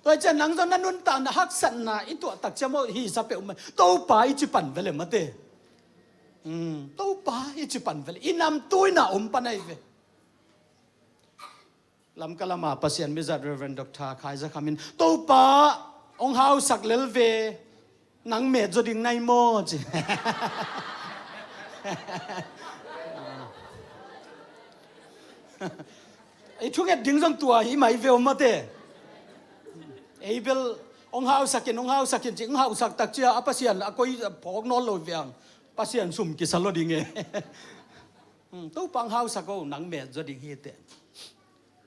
Tua ciang nang zong na nuntakna haksatna i tuahtak ciang maw hisa peuhmah Topa i ci pan vele mate. Hmm, Topa i ci pan vele. I namtuina om pan ahi ve. Lamka lama Pasian mizat Reverend Doctor Khai Za Kham in, Topa hong hausak lel ve, nang met zaw ding nai maw ci. I thunget ding zong tua hi mai ve om mate. Ei bel hong hausak in, hong hausak in ci, hong hausak tak cia a Pasian a koi phawk nawn lo ve ang. Pasian sum kisa lo ding e. Hmm, Topa hong hausak o, nang met zaw ding hi te.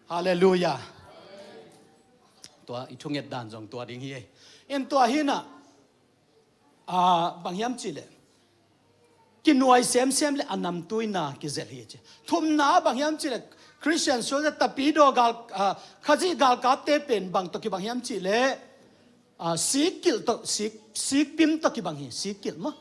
Halleluiah. Tua i thunget dan zong tua ding hi. In tua hinah, ah, bang hiam cih leh, kinuai semsem le a namtuina kizelh hi ci. Thumna bang hiam cih leh, Khristian sual le tapidaw gal, ah, Khazih galkapte pen bang tawh kibang hiam cih leh, ah, sikkilh tawh, sik, sikpim tawh kibang hi, sikkilh maw.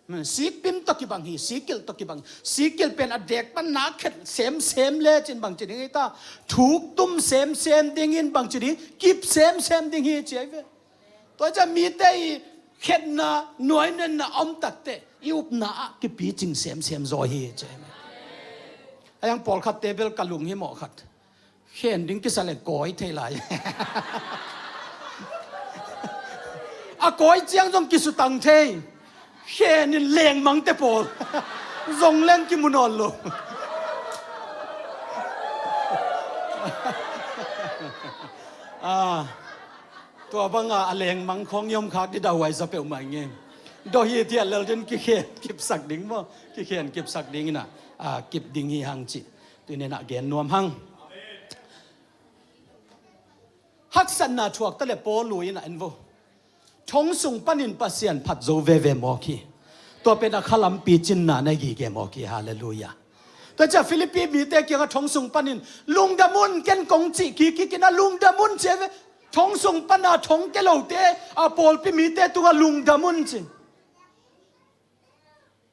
Hmm, sikpim tawh kibang hi, sikkilh tawh kibang hi. Sikkilh pen a dek pan nak khet semsem le cin bang ci ding hi ta. Thuktum semsem dingin bang ci ding, kip semsem ding hi ci ahi ve. Tua ciang mite i khetna, nuainenna om takteh i upna ah kipicing semsem zaw hi ci ahi ve. A hiang pawlkhatte bel ka lunghimawh khat. Khen ding kisa le kawi thei lai. A kawi ciang zong kisutang thei. Khen in lengmangte pawl. Zong leng kimu nawn lo. Ah, tua banga a lengmang khawng i om khak dih, dauhuai za peuhmah ing e. Dawh hi tiah lel din kikhen kipsak ding maw? Kikhen kipsak ding inah, ah, kip ding hi hang cih tuni inah gen nuam hang. Haksatna thuak ta le Paul lui inah en vo. Thong sung panin Pasian phat zo veve mawk hi. Tua pen a khalam picinna na gige mawk hi. Halleluiah. Tua ciah Philippi mite kiangah thong sung panin lungdam un, ken kong cih kik kik inah lungdam un ci ve. Thong sung pana thong ke lote a pawlpi mite tungah lungdam un ci.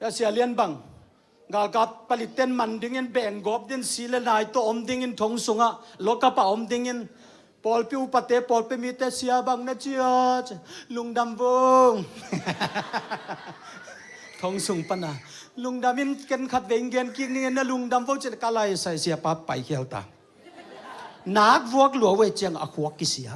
A sia lian bang, galkap palitten man dingin, beenggawp din, si le nai tawh om dingin, thong sungah lokap ah om dingin, pawlpi upate, pawlpi mite, sia bang na cia, lungdam vo. Thong sung pana lungdam in, ken khat vei gen kik ning e, na lungdam vo ci le ka lai sai sia pa pai khial ta. Nak vuak lua ve ciang a khuak kisia.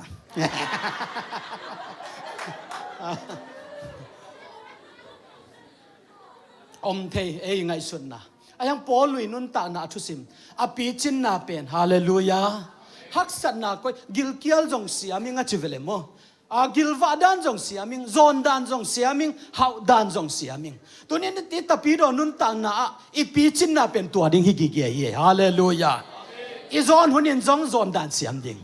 Om thei ei ngaihsutna. A hiang Paul lui nuntakna a thusim a picinna pen, halleluiah, haksatna koi, gilkial zong siam ing a ci ve le maw? A gilvah dan zong siam ing, zawn dan zong siam ing, hauh dan zong siam ing. Tunin i tapidaw nuntakna ah i picinna pen tua ding hi gige hi. Halleluiah. I zawn hunin zong zawn dan siam ding.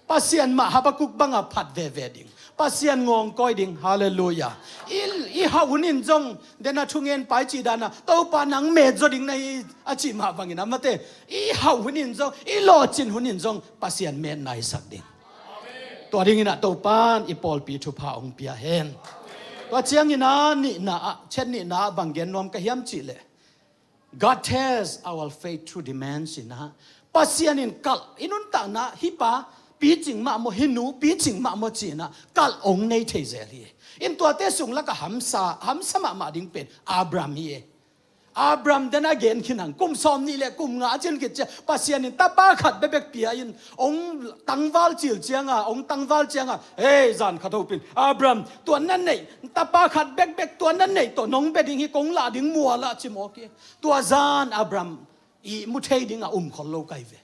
Pasian mah Habakuk banga phat veve ding. Pasian ngawngkawi ding. Halleluiah. I, i hauh hunin zong dena thungen pai cih dana Topa nang met zaw ding na hi a cih mah bangin a mate, i hauh hunin zong, i lawhcin hunin zong Pasian metna i sak ding. Tua dinginah Topan i pawlpi thupha hong pia hen. Tua ciangin a nihna ah, chet nihna ah bang gen nuam ka hiam cihleh, God tests our faith through demands inah, Pasian in kalh, i nuntakna hih pa picing mah maw, hih nu picing mah maw ci inah kalh hong nei thei zel hi. In tuate sung lakah hamsa, hamsa mahmah ding pen Abraham hi e. Abraham den a gen khin hang, kum sawm nih le kum nga a cil khit ciang Pasian in tapa khat bekbek pia in, hong tangval cil cianga, hong tangval cianga, hei, zan khat hopin, Abraham, tua na neih, tapa khat bekbek tua na neih tawh nong bia ding hi, kong lah ding mual ah ci mawk hi. Tua zan Abraham ihmu thei dingah um khol lo kai ve.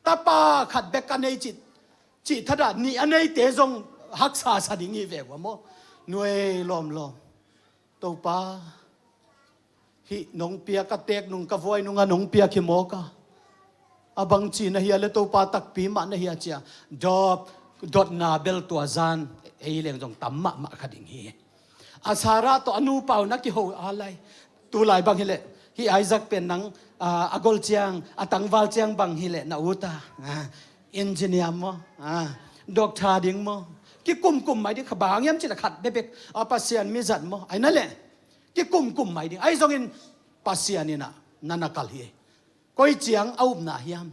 Tapa khat bek ka nei cih, cih thadah nih a neite zong haksa sa ding hi ve ua maw? Nuai lawmlawm. Topa, hih nong pia ka teek nung, ka vuai nunga nong pia khimawk a, a bangci na hia le Topa, takpi mah na hia cia dawp dotna bel tua zan ei leng zong tam mahmah kha ding hi. A Sarah tawh a nupa uh na kiho a lai. Tulai bang hileh hih Isaac pen nang, a, a gol ciang, a tangval ciang bang hileh na ut a, a, engineer maw, a, doctor ding maw, kikumkum mai ding, kha bang hiam cih le khat bekbek a Pasian mizat maw, ai na leh kikumkum mai ding. Ahi zongin Pasian inah na na kalh hi. Koi ciang a upna hiam?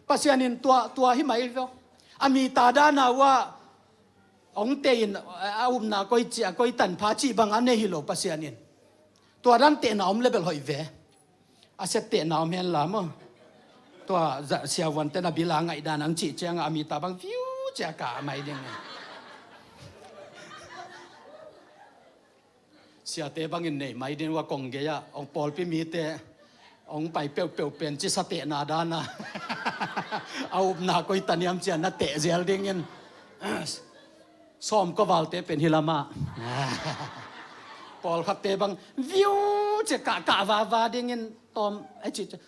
Pasian in tua, tua hi mai veu. A mita dana uh ah hong tei in, a upna koi ciang, koi tanpha cih bang a nei hi lo Pasian in. Tua dan tehna om le bel hoih ve. A set tehna om hen la maw? Tua siavuante na bila ngaihdan ang cih cianga a mita bang viu cia ka mai ding. Siate bangin nei mai ding ua, kong gei-ah hong pawlpi mite hong pai peuhpeuh pen cisa tehna dana a upna koi taniam cia na teh zel dingin sawm kovalte pen hi lamah pawlkhatte bang viu cia kah kah vava dingin tawm ai cih cia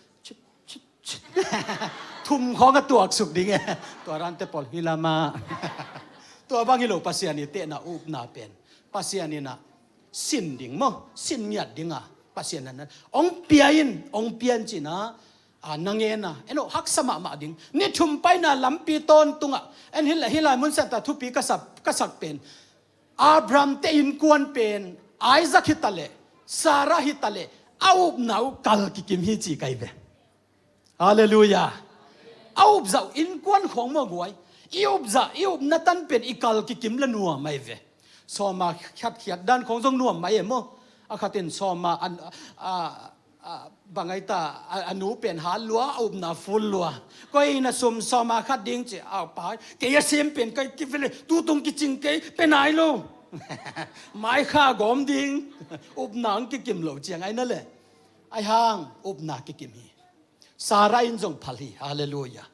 thum khawng a tuaksuk ding e. Tua dante pawl hi lamah. Tua bang hi lo Pasian i tehna upna pen Pasian inah sin ding maw, sin ngiat dinga Pasian inah hong pia in, hong pia in cina, a, na ngena en oh haksa mahmah ding. Ni thum paina lampi tawntungah en hi lai, hi lai mun sianta thupi ka sak, ka sak pen Abraham te innkuan pen Isaac hi taleh, Sarah hi taleh, a upna uh kal kikim hi ci kai ve. Halleluiah. A upzah uh innkuan khawng maw guai, i upzah, i upna tan pen i kal kikim le nuam ai ve. Sawma khatkhiat dan khawng zong nuam mai e maw? A khatin sawma an, a, a, bang ai ta, a, a nu pen hat lua, a upna full lua. Koi na sum sawma khat ding ci, a pa, kei a sem pen kai kivele, tutung kicing kei pe nai lo. Mai kha gawm ding, upna ang kikim lo ciang ai na le. Ai hang upna kikim hi. Sarah in zong phal hi. Halleluiah.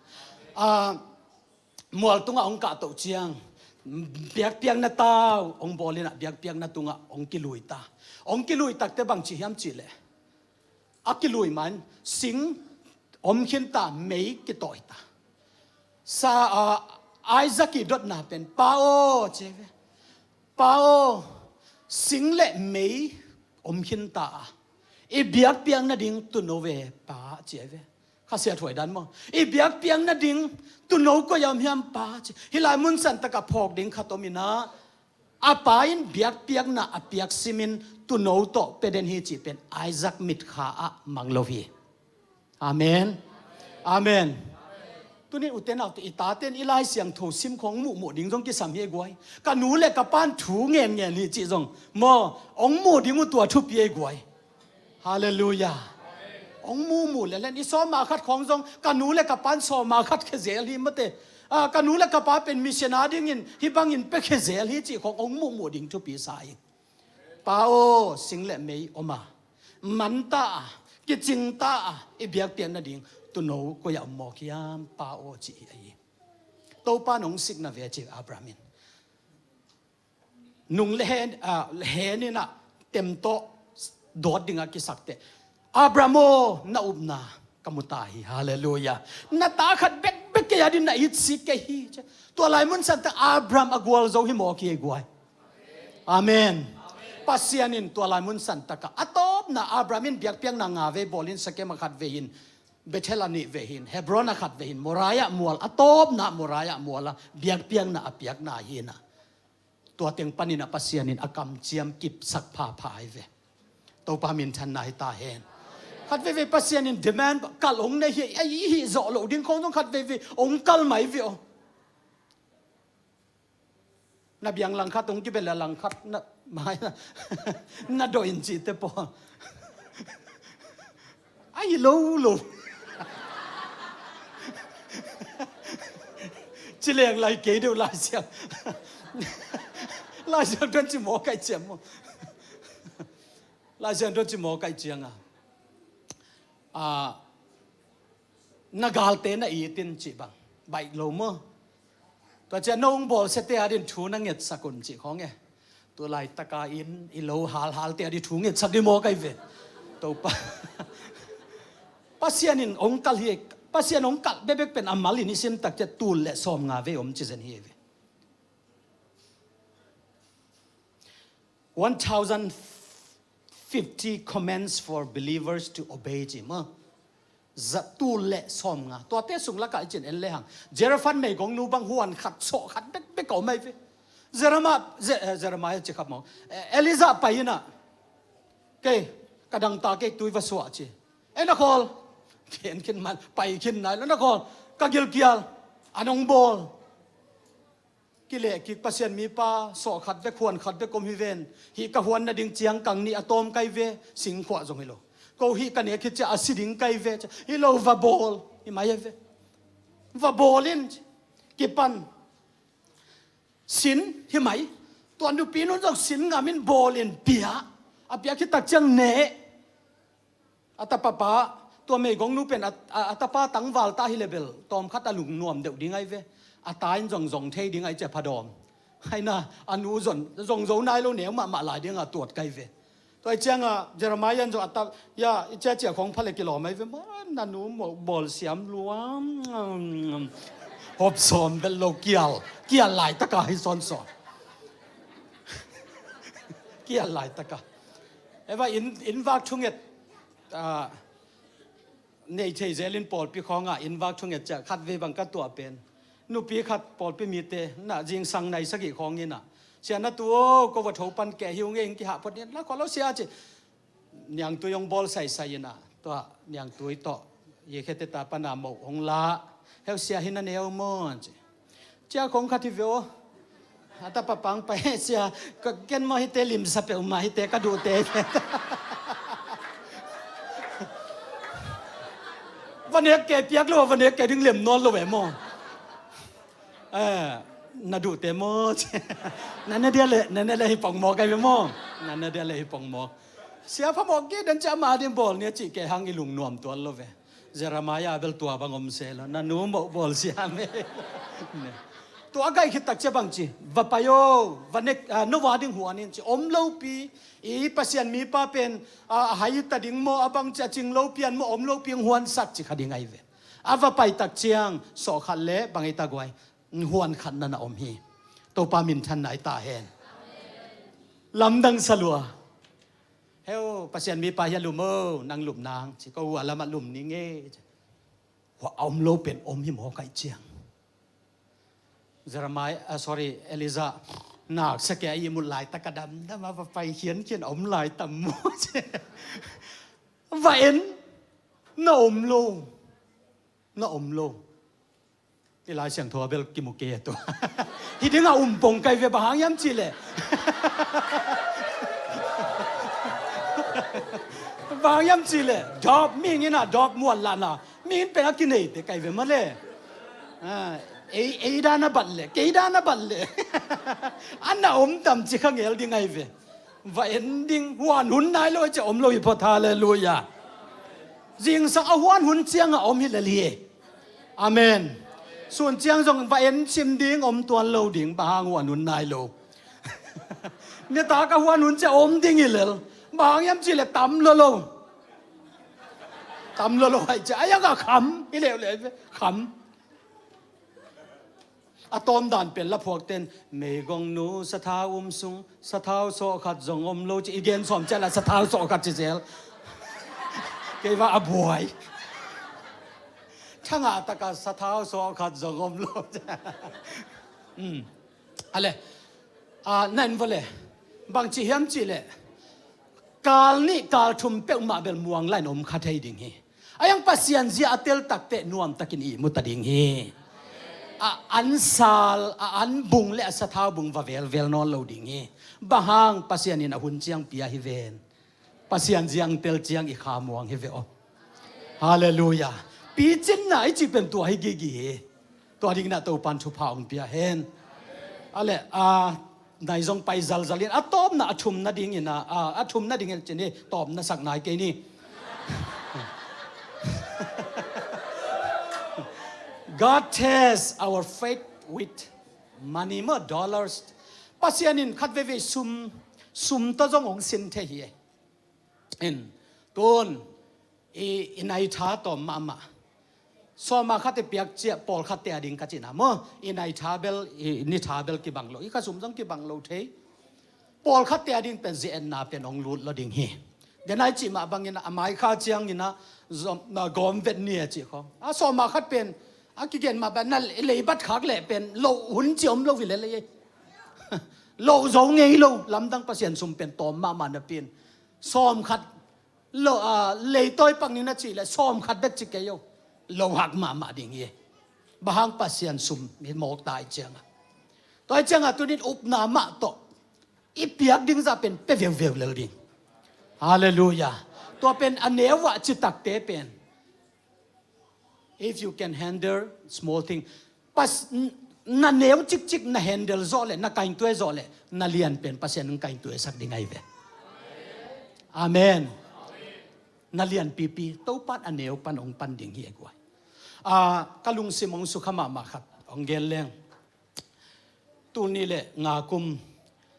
a, mual tungah hong kahtoh ciang, biakpiakna tau hong bawl inah biakpiakna tungah hong kilui ta. Hong kilui takte bang ci hiam cihleh, a kilui man sing om khinta, mei kitawh hita. Sa, a, Isaac i dotna pen, "Pa aw," ci ve. "Pa aw, sing le mei om khinta a, i biakpiak nading tuuno ve, Pa," ci ve. Khasiat huai dan maw? "I biakpiak nading tuuno koi-ah om hiam, Pa?" ci. Hih lai mun santakah phawk ding khat om inah, a pa in biakpiakna a piak simin tuuno tawh pia den hi cih pen Isaac mitkha ah mang lo hi. Amen. Amen. Tunin ute naute, i taten i Lai Siangtho sim khong muhmuh ding zong kisam hi ei guai. Ka nu le ka pan thu ngenngen hi cih zong maw, hong muh ding uh tua thupi ei guai. Halleluiah. Hong muhmuh lelen i sawma khat khong zong ka nu le ka pan sawma khat khezel hi mate. A, ka nu le ka pa pen mission a dingin hih bangin pia khezel hi cih khong hong muhmuh ding thupi sa hi. Pa aw, sing le mei om a, man ta a, kicing ta a, i biakpiak nading tuuno koi-ah om mawk hiam, Pa aw, ci hi ahi. Topa in hong sikna ve ci Abraham in. Nung le hen, a, hen inah tem tawh dawt dingah kisakte, "Abraham aw, na upna ka mu ta hi." Halleluiah. Na ta khat bekbek kei a ding na it sik kei hi. Tua lai mun santak Abraham a gualzo hi mawk hi ei guai. Amen. Pasian in tua lai mun santakah a tawpna Abraham in biakpiakna nga vei bawlin, Sekem ah khat vei hin, Bethel ah nih vei hin, Hebron ah khat vei hin, Moriah mual, a tawpna Moriah mual ah biakpiakna a piakna hi inah, tua teng panin ah Pasian in a kamciam kipsak phapha hi ve. Topa minthanna hi ta hen. Khat veivei Pasian in demand kalh hong nei hi, a i hih zawh loh ding khong zong khat veivei hong kalh mai ve aw. Na biang langkhat hong kibel a langkhat na, mai na, na dawh in cihte pawl. A hi lo lo. Ci leng lai kei deuh Lai Siang. Lai Siangtho in ci mawk ahi ciang maw. Lai Siangtho in ci mawk ahi cianga, a, na galte na it in cih bang baih lo maw. Tua ciang nong bawlsiate a ding thu na ngetsak un cih khong e. Tua laitaka in i lo halhalte a ding thu ngetsak ding mawk ahi ve. Topa. Pasian in hong kalh hi, Pasian hong kalh bekbek pen a mal in i sim tak ciang tul le sawmnga vei om ci zen hi ve. One thousand fifty commands for believers to obey ci maw. Za tul le sawmnga. Tuate sung lakah i cin en lehang, Zarephath meigongnu bang huan khat sawh khat bekbek a om ahi ve. Jeremiah, Je-, eh, Jeremiah ci kha maw. Eh, Elijah pai inah, "Kei, ka dangtak kei, tui va suah," ci. "Eh, na khawl." Khen khin man, pai khin nai lo, "Na khawl, ka gilkial an hong bawl." Kileh kik Pasian mipa sawh khat vek, huan khat vek om hi ven. "Hih ka huan nading ciangkang nih a tawm kai ve, singkhuah zong hi lo. Ko hih ka nek hi cia a si ding kai ve," ci. "Hi lo, va bawl," hi mai ahi ve. "Va bawl in," ci. Kipan sin hi mai. Tua nupi nun zong sin ngam in bawl in pia. A pia khit tak ciang neh. A tapa pa, tua meigongnu pen a, a, a tapa tangval ta hi le bel tawmkhat a lungnuam deuh ding ahi ve. A ta in zong zong thei ding ahi cia phadawm. Aina a nu zong, zong zo nai lo neu mahmah lai dinga tuat kai ve. Tua i cianga Jeremiah in zong a ta, ya, i cia cia khong pha le kilawm ahi ve. Ma, na nu mo, bawl siam lua. Hop sawm bel lo kial, kial laitaka hi sawnsawn. Kial laitaka. Eva in, in vak thunget, a, nei thei zelin pawlpi khawngah in vak thunget ciah khat vei bang ka tuah pen. Nupi khat pawlpi mite na zingsang nai sagih khawng inah, "Sia, na tu aw, ko va tho pan keh hi ung e, hing kihah phot ni, la khuah lo sia," ci. Niangtui hong bawl saisai inah, tua niangtui tawh, ye khete ta pana moh hong la. "Heu sia, hi na neu maw?" ci. "Cia khong khat hi ve aw." A tapa pang pai, "Sia, ka ken maw hite limsa peuhmah hite, ka duhte hite." Va nek kei piak lo, va nek kei ding lem nawn lo ve maw. "Eh, na duhte maw?" ci. "Na ne dia le, na ne le hi pong maw kai ve maw. Na ne dia le hi pong maw." Sia phamawh kei den cia ma ding bawl nia cih kei hang i lungnuam tuan lo ve. Jeremiah bel tua bang om se lo, na nu moh bawl siam e. Tua a gaih khit tak ciang bang ci, va pai o, va nek, ah, no va ding huan in ci, om lopi, i Pasian mipa pen, ah, a hai ta ding maw, a bang ci a cing lopi an maw, om lopi ang huan sak ci kha ding ahi ve. A va pai tak ciang, sawh khat le bang ei ta guai, huan khat na na om hi. Topa minthanna i ta hen. Lamdang sa lua. Heu, Pasian mipa hia lum o, nang lum nang, ci ko hua lamah lum ning e. Hua a om lo pen om hi maw kaih ciang. Jeremiah, ah, sorry, Elijah, nak sa ke a i mut laitak a damdam a va pai khiankhian om lai tam maw ci. Va en, na om lo. Na om lo. I Lai Siangtho a bel kimu kei a tua. Hi ding a um pong kai ve bang hang hiam ci leh. Bang hang hiam ci leh. Dawp mihing in a dawp muan lahna. Mihing pen a kinei te kai ve mah leh. Ah, ei, ei dan a bat leh. Kei dan a bat leh. A na om tam ci kha ngel ding ahi ve. Va en ding, huan hun nai lo ci a om lo hi phot, halleluiah. Zingsang a huan hun ciang a om hi lel hi. Amen. Sun ciang zong va en sim ding om tuan lo ding, bang hang huan hun nai lo. Nitak a huan hun ci a om ding hi lel. Bang hang hiam ci leh tam lo lo. Tam lo lo hai ci a, a yang a kham, hi leuleu ve, kham. A tawmdan pen laphuakten, meigongnu sathau um sung, sathau sawhkhat zong om lo ci, i gen sawm ciang la sathau sawhkhat ci zel. Kei va a buai. Thangah taka sathau sawhkhat zong om lo ci. Um. A le, a, nan va le, bang ci hiam ci leh, kal nih kal thum peuhmah bel muang lain om kha thei ding hi. A yang Pasian zia a tel takteh nuamtakin i ihmu ta ding hi. A an sal, a an bung le a sathau bung va velvel nawn lo ding hi. Bang hang Pasian in a hun ciang pia hi ven. Pasian zia ang tel ciang i kha muang hi ve aw. Halleluiah. Picinna i cih pen tua hi gigi hi. Tua dingin ah Topan thupha hong pia hen. A le, a, nai zong pai zalzal in, a tawpna, a thumna dingin ah, a, a thumna dingin cin hi, tawpna sak nai kei ni. God tests our faith with money maw, dollars. Pasian in khat veivei sum, sum tawh zong hong sin thei hi. In, tun, i, i nai tha tawm mahmah. Sawma khat i piak ciah, pawlkhatte a ding ka cihna maw. I nai tha bel, i ni tha bel kibang lo. I kha sum zong kibang lo thei. Pawlkhatte a ding pen zi-etna pen hong lut lo ding hi. Denai cih mah bangin a mai kha ciangin a zom, na gawm vet ni a cih khawng. A sawma khat pen, a kigen mah bang na leibat khak leh pen, loh hun ci om lo hi lel ei. Loh zo ngei lo, lamdang Pasian sum pen tawm mahmah napi in. Sawm khat, lo, a, leitawi pak ni na cih leh sawm khat bek ci kei o. Lo hak mahmah ding hi. Bang hang Pasian sum hi mawk ta i ciangah. Tua i ciangah tunin upna mah tawh. I piak ding zah pen pia veuveu lel ding. Halleluiah. Tua pen a neu ah citakte pen. If you can handle small thing, pas, n-, na neu cikcik na handle zawh leh, na kaingtuai zawh leh, na lian pen Pasian in kaingtuai sak ding ahi ve. Amen. Na lian pipi, Topan a neu pan hong pan ding hi e guai. A, ka lungsim hong sukha mahmah khat, hong gen leng. Tuni le nga kum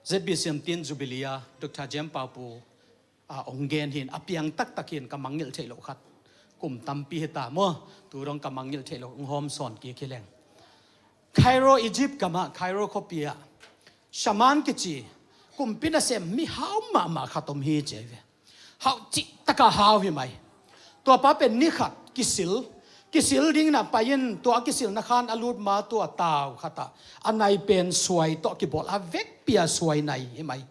Z B C M tin Jubilee a Doctor Jem Paupu a hong gen hin, a piang taktak hin ka mangngilh theih loh khat. Kum tampi hi ta maw, tu dong ka mangngilh theih loh, hong hawm sawn kik hi leng. Cairo, Egypt gamah, Cairo khuapi ah, shaman kici, kumpi nasem mi hau mahmah khat om hi ci ahi ve. Hau cih taka hau hi mai. Tua pa pen ni khat kisil, kisil dingin a pai in, tua a kisilna khan a lut ma tua tau khatah a nai pen suai tawh kibawl a vekpi a suai nai hi mai.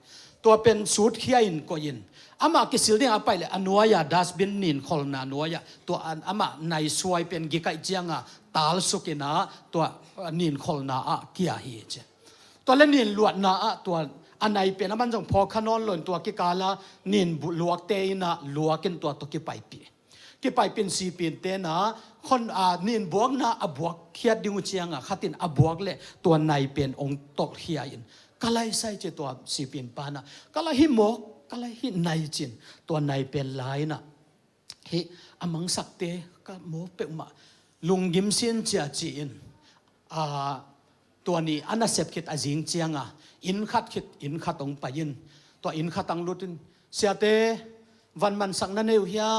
Tua pen sutkhia in koih in. Amah kisil dingah a pai leh a nuai-ah dustbin ninkholhna nuai-ah tua a, amah nai suai pen gikaih cianga talsuk in ah tua, ah, ninkholhna ah kia hi ci. Tua le nin luatna ah tua a nai pen a man zong phawk kha nawn lo in tua kikala nin bu-, luakte in ah luak in tua tawh kipaipih. Kipaipih in sipinte na khon, a, nin buakna a buak khiat ding uh cianga khat in a buak leh tua nai pen hong tolhkhia in ka lai sai ci tua sipin pa na ka lai hi mawk, ka lai hi nai cin tua nai pen la in ah Hih a mangsakte ka maw peuhmah lunggim sin cia ci-in, a, tua ni a nasep khit a zing cianga inn khat khit inn khat hong pai-in, tua inn khat ang lutin, "Siate, van mansak na nei uh hia?"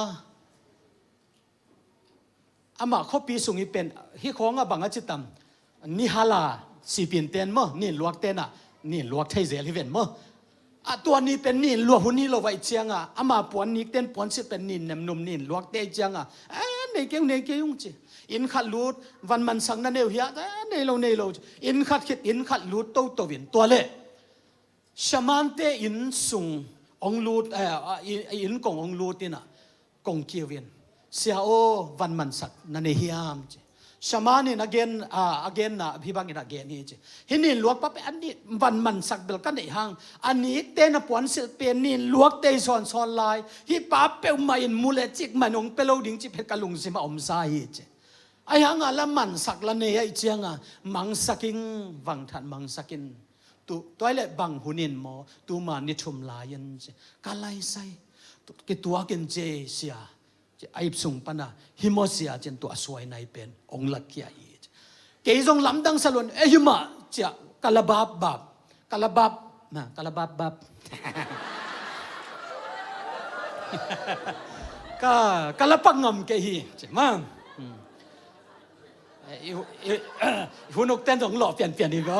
Amah khuapi sung i pen, hih khawngah bang a ci tam, ni hala sipin ten maw, nin luak tenah nin luak thei zel hi ven maw. A tua ni pen nin luak hun hi lo vaih cianga ama puan nikten puansilh pen nin nemnum nin luak te cianga, "Eh, nei kei ung, nei kei ung," ci. "Inn khat lut, van mansak na nei uh hia?" "Eh, nei lo, nei lo," ci. Inn khat khit inn khat lut toto in, tua leh shaman te inn sung ong lut, eh, a, i, i inn kong ong lut inah kong kiu in, "Sia aw, van mansak na nei hiam?" ci. Shaman in a gen, a, a genna hih bangin a gen hi ci. "Hih nin luak pa pen a ni van mansak bel ka neih hang, a nikte na puansilh pen nin luak te hi sawnsawn lai, hih pa peuhmah in mu le cik man ong pe lo ding cih pen ka lungsim a omsa hi," ci. "Ahi hanga la mansak la nei ahih cianga mangsak ing, vangthat mangsak in. Tu, tua leh bang hun in maw, tuma ni thum lai in," ci. "Ka laisai, tu, kituak in ci, sia," ci. A ip sung pana, "Hi maw sia," ci-in tua suai nai pen ong lakkhia hi ci. Kei zong lamdang sa luan, "Eh, hi mah," ci-a ka la bap bap, ka la bap, na, ka la bap bap. Ka, ka la pak ngam kei hi ci, ma. Hmm. Eh, i, i, i hunuk ten zong lawh pianpian hi ko.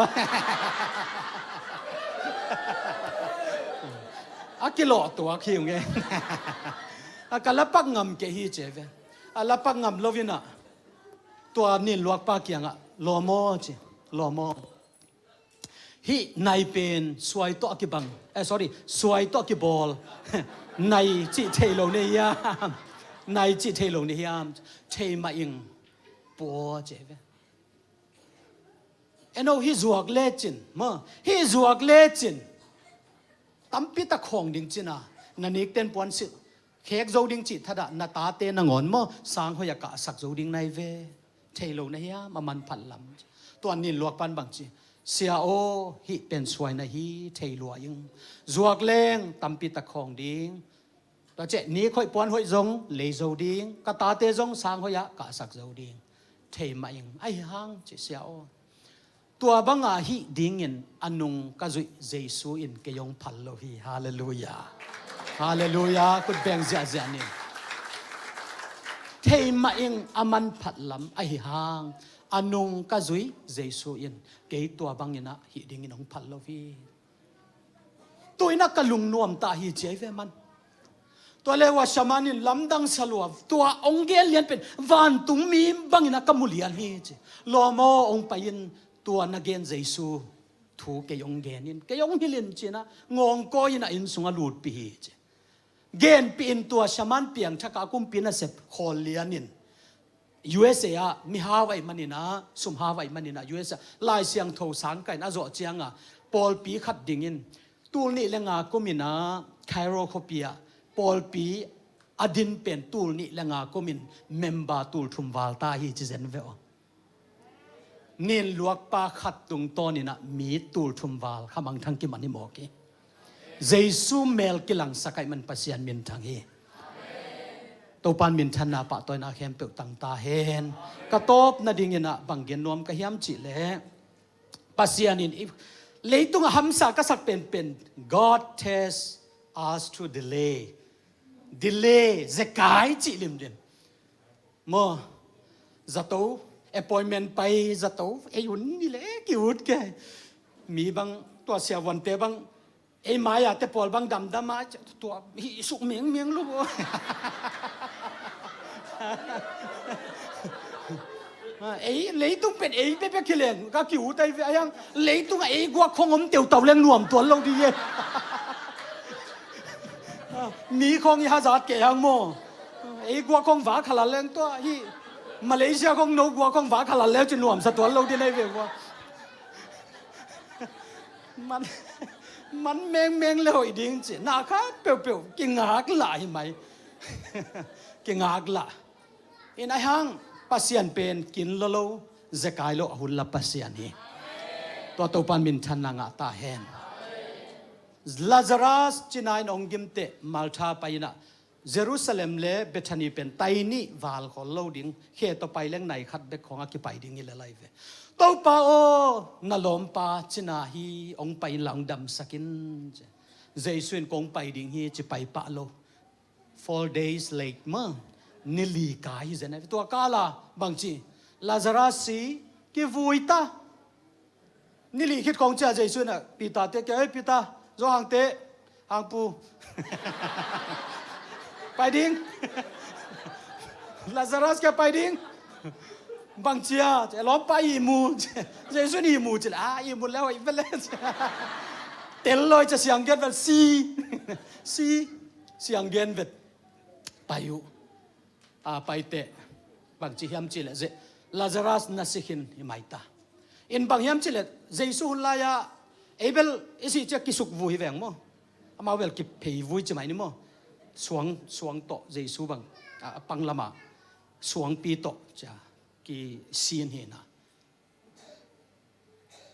A kilawh tuak hi ung e. A ka la pak ngam kei hi ci ve. A la pak ngam lo inah tua nin luakpa kiangah, "Lawm aw," ci, "lawm aw, hih nai pen suai tawh a kibang, eh, sorry, suai tawh a kibawl nai cih thei lo na hiam? Nai cih thei lo na hiam?" "Thei mah ing, pua," ci ve. Eno, hih zuak lecin, maw, hih zuak lecin tampi tak khawng ding cina, na nikten puansilh khek zo ding cih thadah na tate nangawn maw, sang hoih a kahsak zo ding nai ve. "Thei lo na hiam, a manphat lam?" Tua nin luakpan bang ci, "Sia aw, hih pen suai na hi, thei lua ing. Zuak leng tampi tak khawng ding. Tua ciah nik hoih puan hoih zong lei zo ding, ka tate zong sang hoih ah kahsak zo ding. Thei mah ing, ahi hang," ci, "sia aw. Tua banga hih dingin a nung ka zuih Jesu in kei hong phal lo hi." Halleluiah. Halleluiah. Khut beng ziahziah ni. "Thei mah ing, a manphat lam, ahi hang a nung ka zuih Jesu in kei tua banginah hih dingin hong phal lo hi. Tu inah ka lungnuam ta hi," ci ahi ve man. Tua leh hua shaman in lamdang sa lua, "Tua ong gen lian pen vantungmi banginah ka mu lian hi," ci. "Lawm aw, ong pai in, tua na gen Jesu thu kei ong gen in, kei ong hilh in," cinah ngawngkawi inah inn sungah lutpih hi ci. Genpih in tua shaman piangthak a kumpi nasep khawl lian in, U S A ah mihau ahih maninah, sumhau ahih maninah, U S A Lai Siangtho sangkah in a zawh cianga pawlpi khat dingin tul nih le nga kuminah Cairo khuapi ah pawlpi a din pen tul nih le nga kumin member tul thum val ta hi ci zen ve aw. Nin luakpa khat tungtawninah mi tul thum val khamangthang kiman hi mawk hi. Jesu mel kilangsak ahih man Pasian minthang hi. Topan minthanna pahtawina khempeuh tang ta hen. Ka tawp nadinginah bang gen nuam ka hiam cihleh, Pasian in i, leitungah hamsa ka sak penpen, God test us through delay. Delay, zekai cih limlim. Maw, zato, appointment pai zato ei un ni le ki-ut kei. Mi bang, tua siavuante bang, ei mai-a te pawl bang damdam a, tua hih suk mengmeng lo. Ei leitung pen ei bekbek hi leng ka ki-ut ahi ve, ahi hang leitungah ei guak khong om teutau leng nuam tuan lo dih e. Mi khong i hazat kei hang maw. Ei guak khong vak halal leng tua hi. Malaysia khong no guak khong vak halal leng ci nuamsa tuan lo dih nai ve guak. Man, man mengmeng le hoih ding ci. Na khat peuhpeuh kingak lah hi mai. Kingak lah. In ahi hang Pasian pen kin lo lo, zekai lo a hun la Pasian hi. Tua Topan minthanna ngah ta hen. Lazarus cina in ong gimteh Martha pai inah Jerusalem le Bethany pen tai nih val khol lo ding, khe tawh pai leng nai khat bek khawng a kipai ding hi lel lai ve. Topa aw, na lawmpa cina hi hong pai inla hong damsak in ci. Jesu in kong pai ding hi ci pai pah lo. Four days late maw. Ni li kai hi zen a, tua kala bangci, Lazarus si, kivui ta. Ni li khit khawng ciah Jesu in a Peter te kia, "Ei Peter, Johan te, Hang pu, pai ding. Lazarus kia pai ding." Bangci a, "Lawmpa ihmu." Jesu in ihmu ci leh, "Ah, ihmu leh hoih ve leh." Tel lawi ciah siang gen vet, si, si, siang gen vet. Pai uh. A, pai teh, bangci hiam ci leh, Lazarus na si khin hi mai ta. In bang hiam ci leh, Jesu hun lai-ah, ei bel i sih ciah kisuk vui hi veng maw. Amau bel kiphei vui ci mai ni maw. Suang, suang tawh Jesu bang, a, a pang lamah suangpi tawh ciah kisin hi na.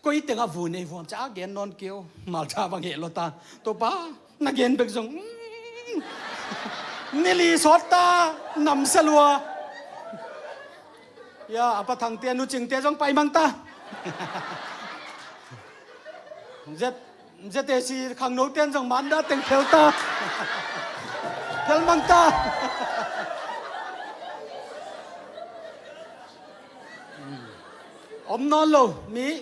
Koi tengah vui nei vuam ca gen nawn kei o. Malta bang heh lo ta. Topa, na gen bek zong, mm. Ni li sawt ta, namsia lua. Ya, a Pa Thangte, Nu Cingte zong pai mang ta. Zet, zet e si khangnote zong manda teng phel ta. Phel mang ta. Om nawn lo, mi,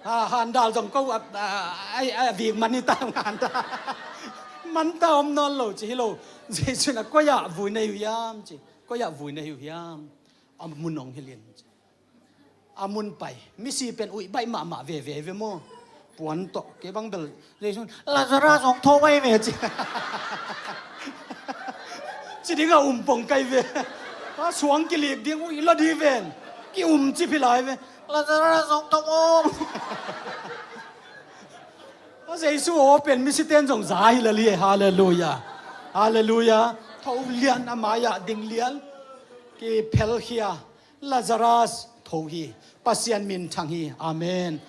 ha, handal zong ko, a, a, a, a vik man hi ta, handal. Man ta om nawn lo, ci hi lo. Jesu in a koi ah vui nei uh hiam, ci. Koi ah vui nei uh hiam. A mun hong hilh in, ci. A mun pai. Misi pen uih baih mahmah veve ve maw. Puan tawh, kei bang bel, Jesu in, "Lazarus hong tho mai ve," ci. Ci ding a um pong kai ve. A suang kilik ding, uih lo di ven. Ki um ci phi lai ve. "Lazarus hong tho maw." A Jesu aw pen misi ten zong za hi lel hi, halleluiah. Halleluiah. Tho lian a mai-ah ding lian. Ki phel khia. Lazarus tho hi. Pasian minthang hi. Amen.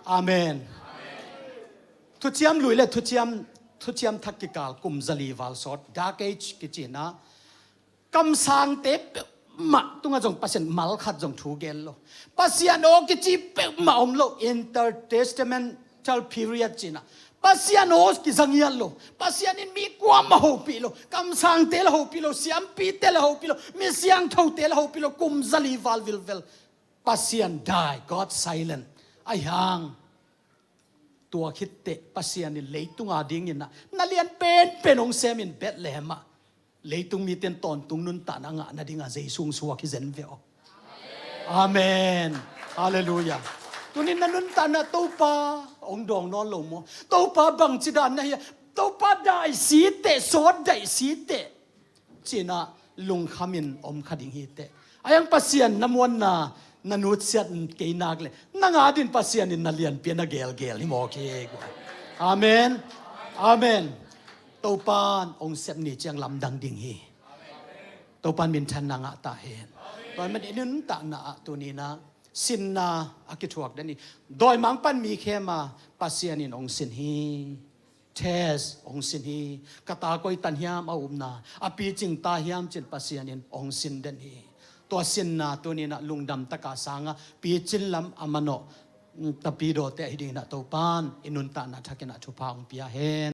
Amen. Thuciam Lui le Thuciam, Thuciam Thak kikal kum zali val sawt, Dark Age kici na. Kamsangte peuhmah tungah zong Pasian mal khat zong thu gen lo. Pasian aw kici peuhmah om lo. Intertestamental period ci na. Pasian aw kiza ngiat lo. Pasian in mi kuamah hopih lo. Kamsangte la hopih lo. Siampite la hopih lo. Mi siangthote la hopih lo. Kum zali val vilvel. Pasian dai, God silent. Ahi hang, tua khit teh Pasian in leitung a dingin ah na lian penpen hong semin Bethlehem ah leitung mite in tawntung nuntakna ngah nading a Jesu hong suak hi zen ve aw. Amen. Halleluiah. Tuni in na nuntakna Topa hong dawng nawn lo maw? Topa bangci dan na hi a, Topa daih si teh, sawt daih si teh, ci-in ah lungkhamin om kha ding hi teh. Ahi hang Pasian na muanna na nutsiat kei nak leh, nang a dingin Pasian in na lianpi a na gelgel hi mawk hi. Amen. Amen. Topa'n hong sep ni ciang lamdang ding hi. Topa'n minthanna ngah ta hen. Tua ahih manin i nuntakna ah tuni in ah sinna a kithuak den hi. Dawimangpa'n mi khem a, Pasian in hong sin hi. Test hong sin hi. Ka ta koi tan hiam a upna, a picing ta hiam ci-in Pasian in hong sin den hi. Tua sinna tuni in ah lungdam tak a sang a, picin lam a manawh, mm, tapidawte ahi dingin ah Topa'n i nuntakna thakin ah thupha hong pia hen.